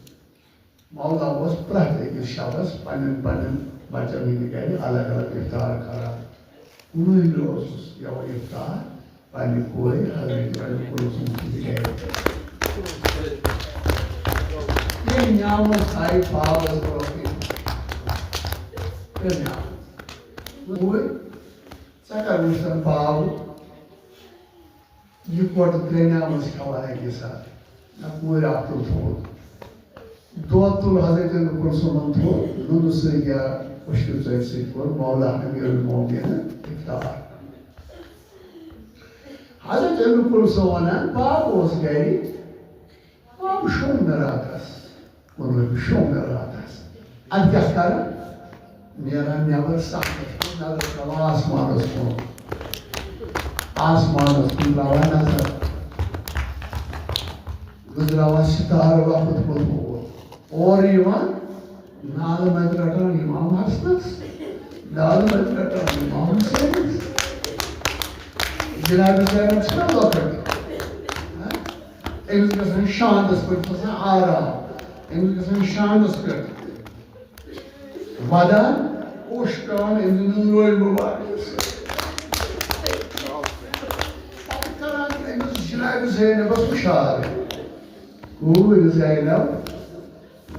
مولا اوس پرٛٮ۪تھ أکِس شبس پننٮ۪ن پننٮ۪ن بچن ہٕنٛدِ گرِ الگ الگ افطار کران۔ کُنُے مےٚ اوسُس یَوٕ افطار پننہِ کورِ حضرت ام کلثوم سٕنٛدِ گرِ۔ کینٛہہ نعمت آیہِ پاوس برونٛہہ کَنہِ۔ کینٛہہ نعمت۔ وۄنۍ ژےٚ کر وٕچھتن پاو؟ یہِ کۄٹہٕ ترٛےٚ نعمت کھٮ۪وان اَکی ساتہٕ۔ نہ کوٗرِ اَکھ تُل تھوٚد۔ دۄد تُل حضرت ام کلثومن تھوٚد، نُنہٕ سۭتۍ یا پٔشتہٕ ژۄچہِ سۭتۍ کوٚر مولا امیر المومنین افطار۔ حضرت ام کلثوم ونان، باب اوس گرِ، باب شوٚنگ نہٕ راتس، ووٚن أمۍ، شوٚنگ نہٕ راتس۔ ادٕ کیٛاہ کرٕ؟ نیران نٮ۪بر صحنس کُن، نظر تراوان آسمانس کُن۔ آسمانس کُن تراوان نظر۔ گُزراوان ستارٕ وۄتھمُت ووٚتھمُت۔ اورٕ یِوان، نالہٕ مَتہِ رَٹان اِمام حسنَس، نالہٕ مَتہِ رَٹان اِمام حسینَس۔ جناب زینب چھَنا لۄکٕٹ؟ ہہ؟ أمِس گژھان شانٛدَس پٮ۪ٹھ، چھُ آسان آرام۔ أمِس گژھان شانٛدَس پٮ۪ٹھ۔ وَدان، اوٚش پٮ۪وان أمۍ سٕنٛدِ نوٗرِ مُبارکہِ سۭتۍ۔ پَتہٕ کران أمِس جناب زینبَس ہُشار۔ کوٗر زینب،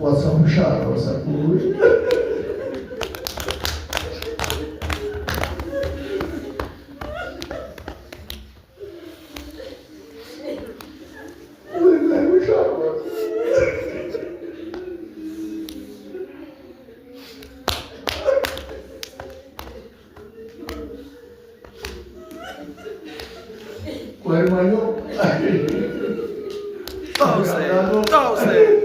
وۄتھ سا ہُشار، وۄتھ سا کوٗر۔ کوٗر گٔے ہُشار، وۄتھ۔ کورِ مۄنیو۔ تو سے، تو سے۔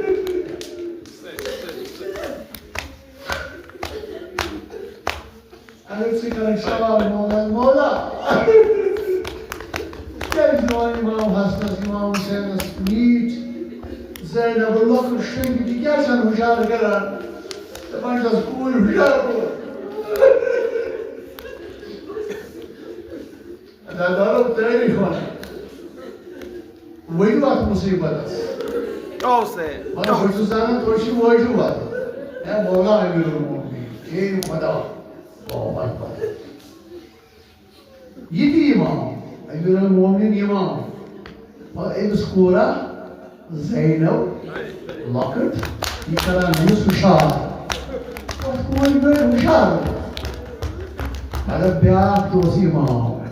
اگر ژٕ کرکھ سوال مولا، مولا، کیٛازِ دِوان امام حسنس، امام حسینس میٖٹھۍ؟ زینب لۄکُٹ شُرۍ، یہِ کیٛازِ چھَنہٕ ہُشار کران؟ دَپان چھَس کوٗر ہُشار کوٚر۔ عزادارو، تٲریٖخ وَنان۔ ؤلِو اَتھ مُصیٖبتَس۔ تو سے۔ مگر بہٕ چھُس زانان، تُہۍ چھِو وٲجوٗ وَتھ۔ اے مولا امیر المومنین، اے خدا، اللہ اکبر۔ یہِ تہِ اِمام، امیر المومنین اِمام۔ مگر أمِس کوٗرا زینب لۄکٕٹ، یہِ کران أمِس ہُشار۔ پتہٕ کورِ گٔے ہُشار۔ مگر بیٛاکھ تہِ اوس اِمام۔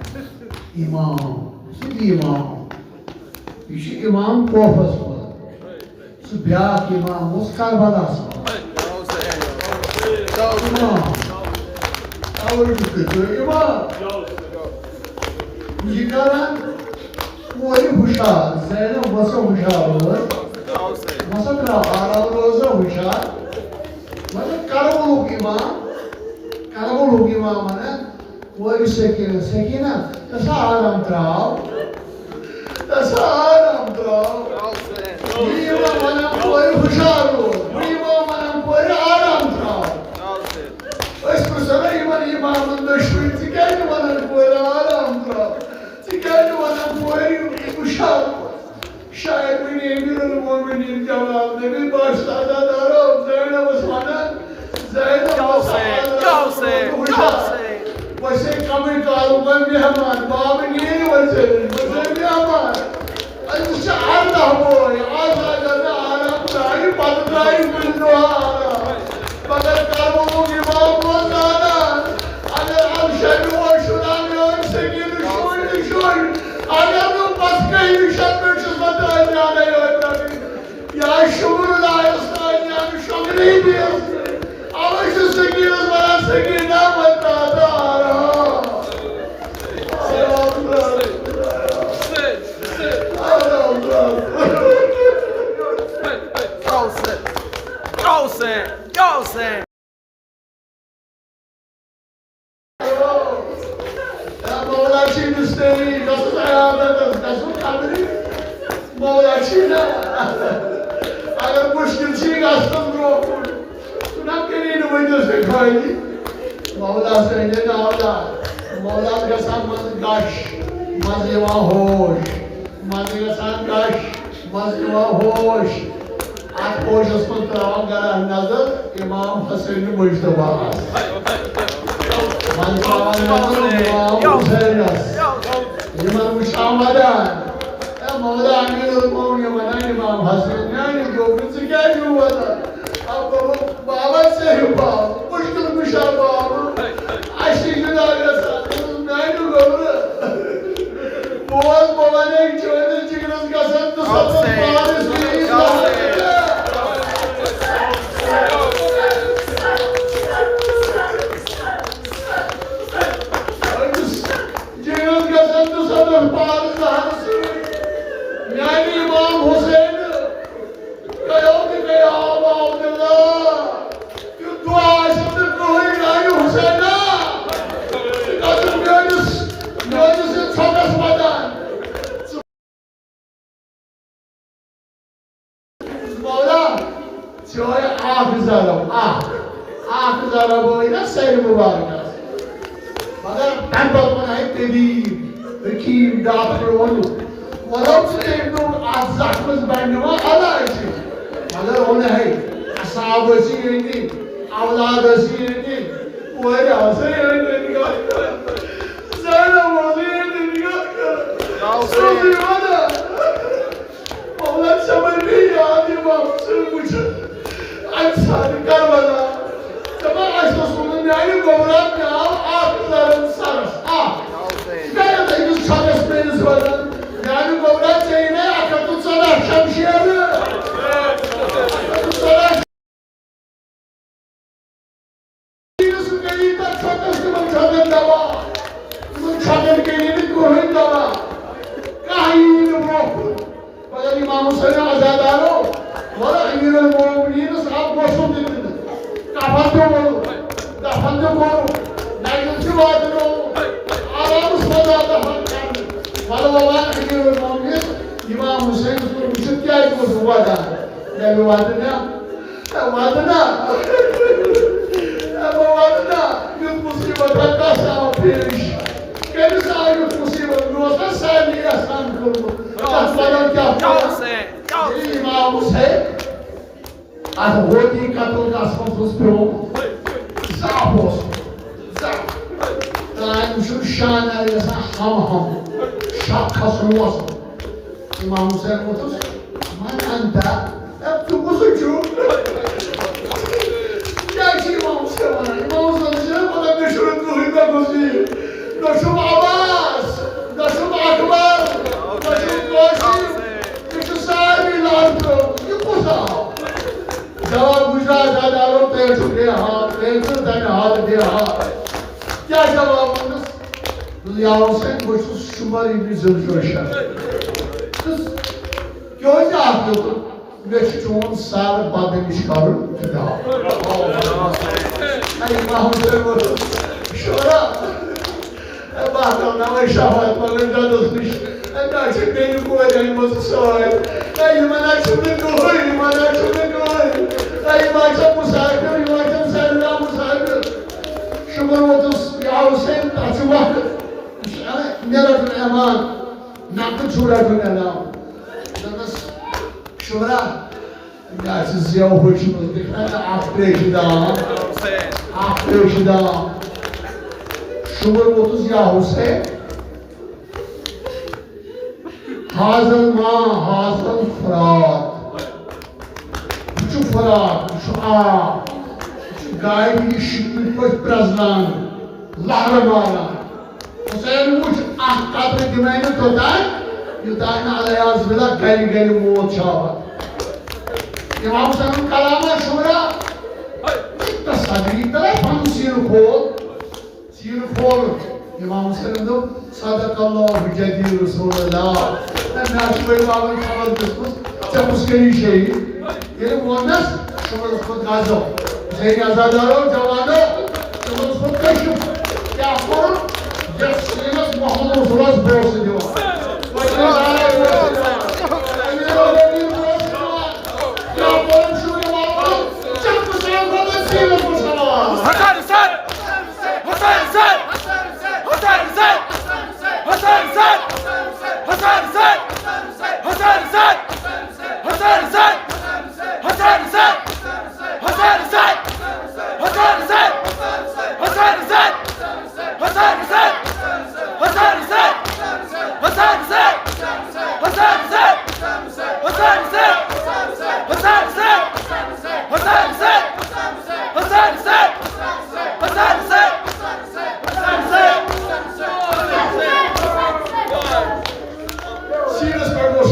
اِمام، سُہ تہِ اِمام۔ یہِ چھُ اِمام کوفس منٛز۔ سُہ بیٛاکھ اِمام اوس کربلاہس منٛز۔ اِمام۔ اَوَے چھُ تُہۍ اِمام۔ یہِ کران کورِ ہُشار، زینب وۄتھ سا ہُشار روز۔ وۄتھ سا ترٛاو آرام روز سا ہُشار۔ مطلب کربلُک اِمام، کربلُک اِمام ونان، کورِ سکینہ، سکینہ، ژٕ سا آرام ترٛاو۔ ژٕ سا آرام ترٛاو۔ یہِ اِمام ونان کورِ ہُشار روز، ہُہ اِمام ونان کورِ آرام ترٛاو۔ أسۍ پرٛژھو نا یِمن اِمامن دۄشوٕنۍ، ژٕ کیٛازِ نہٕ ونان کورِ آرام ترٛاو؟ ژٕ کیٛازِ نہٕ ونان کورِ ہُشار روز؟ شاید وۄنۍ امیر المومنین جواب، نبی بخش عزادارو، زینبس ونان، زینب کیٛاہ اوس ہے؟ کیٛاہ اوس ہے؟ کیٛاہ اوس ہے؟ وۄنۍ چھے کمٕے کالُک وۄنۍ مہمان، بابہٕ نیرِ وۄنۍ ژےٚ نِش، وۄنۍ چھے مہمان۔ أمِس چھِ ارداہ بوے، آز اگر نہٕ آرام ترٛایہِ، پتہٕ ترٛایہِ کُنہِ دۄہ آرام۔ مگر کربلُک اِمام اوس زانان، اگر اَمہِ شبِ اوس شُران میٲنۍ سکیٖنہٕ شُرۍ تہٕ شُرۍ، اگر نہٕ پتہٕ کٔہِمہِ شبِ پٮ۪ٹھ چھُس بہٕ ترٛٲوِتھ نیٛامٕے یوت رٹٕنۍ۔ یا شُکر خۄدایَس تام، یا شُکرٕے دِیَس۔ اَوَے چھُ سکیٖنَس وَنان، سکیٖنہ، وۄنۍ ترٛاو تہٕ آرام۔ آرام ترٛاو۔ آرام ترٛاو۔ کیٛاہ اوس ہے؟ کیٛاہ اوس ہے؟ کیٛاہ اوس ہے؟ یا مولا چھِ مِستٔری، گژھُن عیادتس، گژھُن قبرِ۔ مولا چھِ نا، اگر مُشکِل چھِ گژھُن برونٛہہ کُن، مولا سٲنۍ مولا، مولا گژھان منٛزٕ گش، منٛزٕ یِوان ہوش، منٛزٕ گژھان گش، منٛزٕ یِوان ہوش۔ اتھ ہوشس منٛز تراوان گرا نظر امام حسین مجتبیٰ۔ وۄنۍ تراوان نظر امام حسینس۔ یِمن وٕچھان ودان۔ اے مولا امیر المومنین ونان امام حسن، میانہِ گوٚبرِ، ژٕ کیازِ چھُکھ ودان؟ اب بابا، ژےٚ ہیوٗ بابہٕ، مُشکِل کُشا بابہٕ۔ اَسہِ چھِ جِناب گژھان، دوٚپُس، میانہِ گوٚبرِ، بوز، بہٕ وَنے، چٲنِس جِگرَس گژھن تہٕ سَتَس پارَس یی زہر۔ أمِس جِگرَس گژھن تہٕ سَتَس پارَس زہر سۭتۍ۔ میانہِ امام حسین، قیام قیام عبداللہ، یُتھ دعا آسہِ نہٕ کٕہٕنۍ، میانہِ حسینہ، ژٕ گژھُن میٲنِس، میٲنِس یَتھ ژھۄٹَس وَدان۔ مولا، ژےٚ آے اکھ ضرب، اکھ، اکھ ضرب آے نا سرِ مبارکس۔ مگر تَمہِ پتہٕ وَنہٕ ہاے طبیب، حکیٖم، ڈاکٹر ووٚنُکھ، وَلو ژٕ تٔمۍ دوٚپ، اَتھ زخمَس بَنہِ نہٕ وۄنۍ علاج۔ مگر ووٚن ہے، اصحاب ٲسی أنٛدۍ، اولاد ٲسی أنٛدۍ، کورِ آسہٕ أنٛدۍ أنٛدۍ کَتھ کران۔ زینب ٲسٕے أنٛدۍ أنٛدۍ کَتھ کران۔ سُہ اوسُے وَنان۔ مولا، ژےٚ وَنے یاد یِوان ژٕ وٕچھِتھ اَکہِ ساتہٕ کربلا۔ دَپان، اَسہِ اوس ووٚنمُت میٛانہِ گوٚبرا، مےٚ آو اَکھ لَرَن سَرَس، اَکھ۔ کَتٮ۪تھ أمِس چھۄکَس میٛٲنِس وَنان، میٛانہِ گوٚبرا، ژےٚ یِنے اَکھ ہَتھ تہٕ ژۄداہ شمشیرٕ۔ اَکھ ہَتھ تہٕ ژۄداہ یُس گٔیی تَتھ چھۄکَس تِمَن چھۄکَن دَوا، تِمَن چھۄکَن گٔیی نہٕ کٕہٕنۍ دَوا، کانٛہہ یی نہٕ برٛونٛہہ کُن۔ مگر امام حسین عزادارو، وَلہٕ امیر المومنینَس آو غسل تہِ دِنہٕ، کفن تہِ ووٚلُکھ، دفن تہِ کوٚرُکھ، نَیہِ دۄہ تہِ واتنووُکھ، آرامَس منٛز آو دفن کرنہٕ۔ وَلہٕ وَلہٕ امیر المومنین، امام حسینَس کوٚر وٕچھِتھ کیٛازِ اوس بہٕ واتان؟ مےٚ گوٚو واتُن نا۔ اے وَدُن ہا۔ اے بہٕ وَدُن ہا۔ یُتھ مُصیٖبت ہا کَس آو پیش؟ کٔمِس آو یُتھ مُصیٖبت؟ مےٚ اوس نا سارنٕے احسان کوٚرمُت۔ تَتھ بدل کیٛاہ کَرو؟ ییٚلہِ امام حُسین اَتھ ہوتی قتل گژھنَس اوس پیوٚمُت، زاپھ اوس، زاپھ۔ تانۍ وٕچھُن شانہ یَسا ہم ہم، شک کھسُن اوس۔ امام حسین ووتھُس، من انت؟ اے، ژٕ کُس چھُکھ؟ کیٛاہ چھِ امام حسین وَنان؟ امام حسین چھِ وَنان، مےٚ چھُنہٕ کٕہٕنۍ، مےٚ گوٚژھ یہِ۔ نہ چھُم عباس، نہ چھُم اکبر، نہ چھُم قاسم۔ مےٚ چھُ سارنٕے لار ترٛٲومٕژ۔ یہِ کُس آو؟ جواب گُجرات زادارو، تۄہہِ چھُ بے حال، تۄہہِ چھُ تَمہِ حالہٕ بے حال۔ کیٛاہ جواب ووٚنُس؟ یا حسین، بہٕ چھُس شُمر ابن ذوالجوشن۔ تہٕ کیٛازِ اَتھ دیُتُن؟ مےٚ چھُ چون سر بدنِش کرُن فدا۔ اے امام حسین ووٚن، شورا، اے بہٕ ہا کرناوے شفاعت مگر جدس نِش۔ اے مےٚ چھِ بیٚنہِ کورِ أنمٕژ سۭتۍ۔ اے یِمن ہا چھُنہٕ کٕہٕنۍ، یِمن ہا چھُنہٕ کٕہٕنۍ۔ اے یِم ہا چھِ مسافر، یِم ہا چھِ سٲری مسافر۔ شُمر ووٚتُس، یا حسین، تَتھ چھُ وقت۔ یہِ چھُ، اے، مےٚ رَٹُن اعلان، نقد چھُ رَٹُن اعلان۔ دوٚپنَس، شُمرا، مےٚ آسہِ زٮ۪و ہُشمٕژ، دِکھ نا ژٕ اکھ تریشہِ دام، اکھ تریشہِ دام۔ شُمر ووٚتُس، یا حسین، حاضل ما حاضل فرات۔ یہِ چھُ فرات، یہِ چھُ آب، یہِ چھُ گاڑِ، یہِ چھُ یِتھ پٲٹھۍ پرٛزناونہٕ، لہرٕ ماران۔ حسین وُچھ، اکھ قطرٕ دِمے نہٕ توٚتام، یوٚتام نہٕ العیاذ باللہ گلہِ گلہِ موت چھُ آمُت۔ امام حسینُن کلامہ شُمرا، تصدیق کرے، پنُن سیٖنہٕ کھول۔ سیٖنہٕ کھول۔ امام حسینن دوٚپ، صدق اللہ جدی رسول اللہ۔ ہے، مےٚ چھُ وۄنۍ بابن خبر دِژمٕژ، ژےٚ کُس کٔری شہیٖد؟ ییٚلہِ ووٚننَس، تِمن اوس پتہٕ غضب۔ حسینی عزادارو، جوانو، تِمن اوس پتہٕ کٔشِتھ۔ کیٛاہ کوٚرُن؟ یَتھ سیٖنَس محمد رسولس بوسہٕ دِوان۔ وۄنۍ چھُ نہٕ زانٛہہ بوسہٕ دِوان۔ امیٖر المومنیٖن بوسہٕ دِوان۔ کیٛاہ کوٚرُن چھُ یہِ معاملہٕ؟ ژےٚ کُس آو پتہٕ سیٖنَس منٛز سوال؟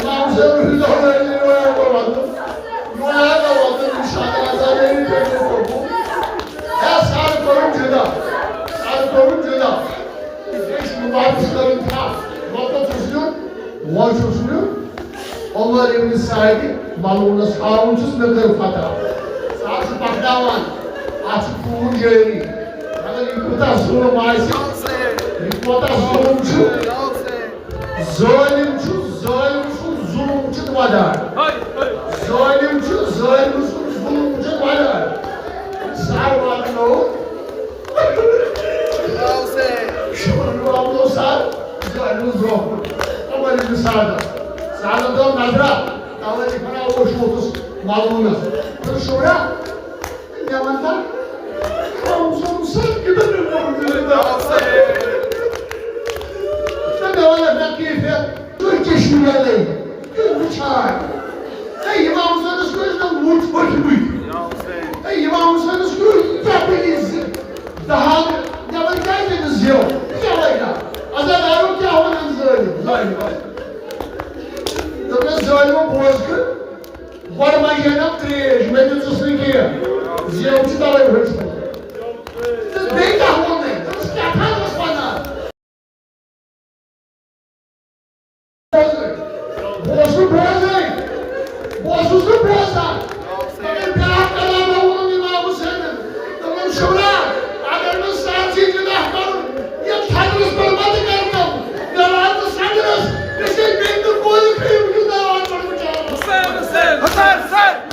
امام حسین رضی اللہ عنہ نے روایت کو وعدو، روایت کو وعدو، انشاءاللہ تعالی یہ کرنے کو۔ اے سر کرو جدا، سر کرو جدا۔ اس مبارک کرن تھا، وقت اس نے، وہ اس نے، عمر ابن سعد ملعونس ہاوُن چھُس مےٚ کٔر فتح۔ سُہ حظ چھُ پکناوان، اَتھ چھُ خوٗن جٲری۔ مگر یہِ کوٗتاہ ظُلُم آسہِ، یہِ کوٗتاہ ظُلُم چھُ۔ ظٲلِم چھُ، ظٲلِم سُنٛد ظُلُم چھُ وَدان۔ ظٲلِم چھُ، ظٲلِم سُنٛد ظُلُم چھُ وَدان۔ سر واتنوو۔ شُکر گُزار گوٚو سر، ظٲلِم ظٲلِم۔ عمر ابن سعد۔ سعدن دوٚپ نظرا، توے چھِ وَنان اوس ووتُس ملعونس۔ تہٕ شُرا، مےٚ وَن تہٕ، کم سم سر کِتھ کٔنۍ کوٚر مےٚ یہِ دعوت؟ تہٕ مےٚ وَن، مےٚ کیفیت، تُہۍ کیٛاہ چھِو یَلے؟ تُہۍ وٕچھان؟ ہے، امام حسینس کٔرۍ نہٕ وُٹھ پھٔٹمٕتۍ۔ ہے، امام حسینس کٔرۍ ییٖتیٛاہ پلیز زِ دہان، مےٚ وَن کیٛازِ أمِس زیو؟ کیٛاہ وجہ؟ عزادارو کیٛاہ وَنان ظٲلِم؟ ظٲلِم۔ دوٚپمَس، ظٲلِمو بوز کھٕ، گۄڈٕ منٛجے نہ ترٛیش، مےٚ دِژٕس نہٕ کینٛہہ۔ زیو چھِ تَوَے ؤژھمٕژ۔ تہٕ بیٚیہِ کیٛاہ ووٚن مےٚ؟ دوٚپمَس، کیٛاہ تھاوَس وَنان؟ بہٕ اوسُس نہٕ بوزان۔ بہٕ اوسُس نہٕ بوزان۔ مگر بیٛاکھ کلام ووٚنُن امام حسینن۔ دوٚپُن، شُرا، اگر نہٕ سر جی جناح کرُن، یتھ صدرس پٮ۪ٹھ مت کرنو۔ مےٚ واتنہٕ صدرس، مےٚ چھے بیٚیہِ تہِ کورِ خیٖم کِس دروازس پٮ۪ٹھ وٕچھان۔ حسین، حسین، حسین، حسین۔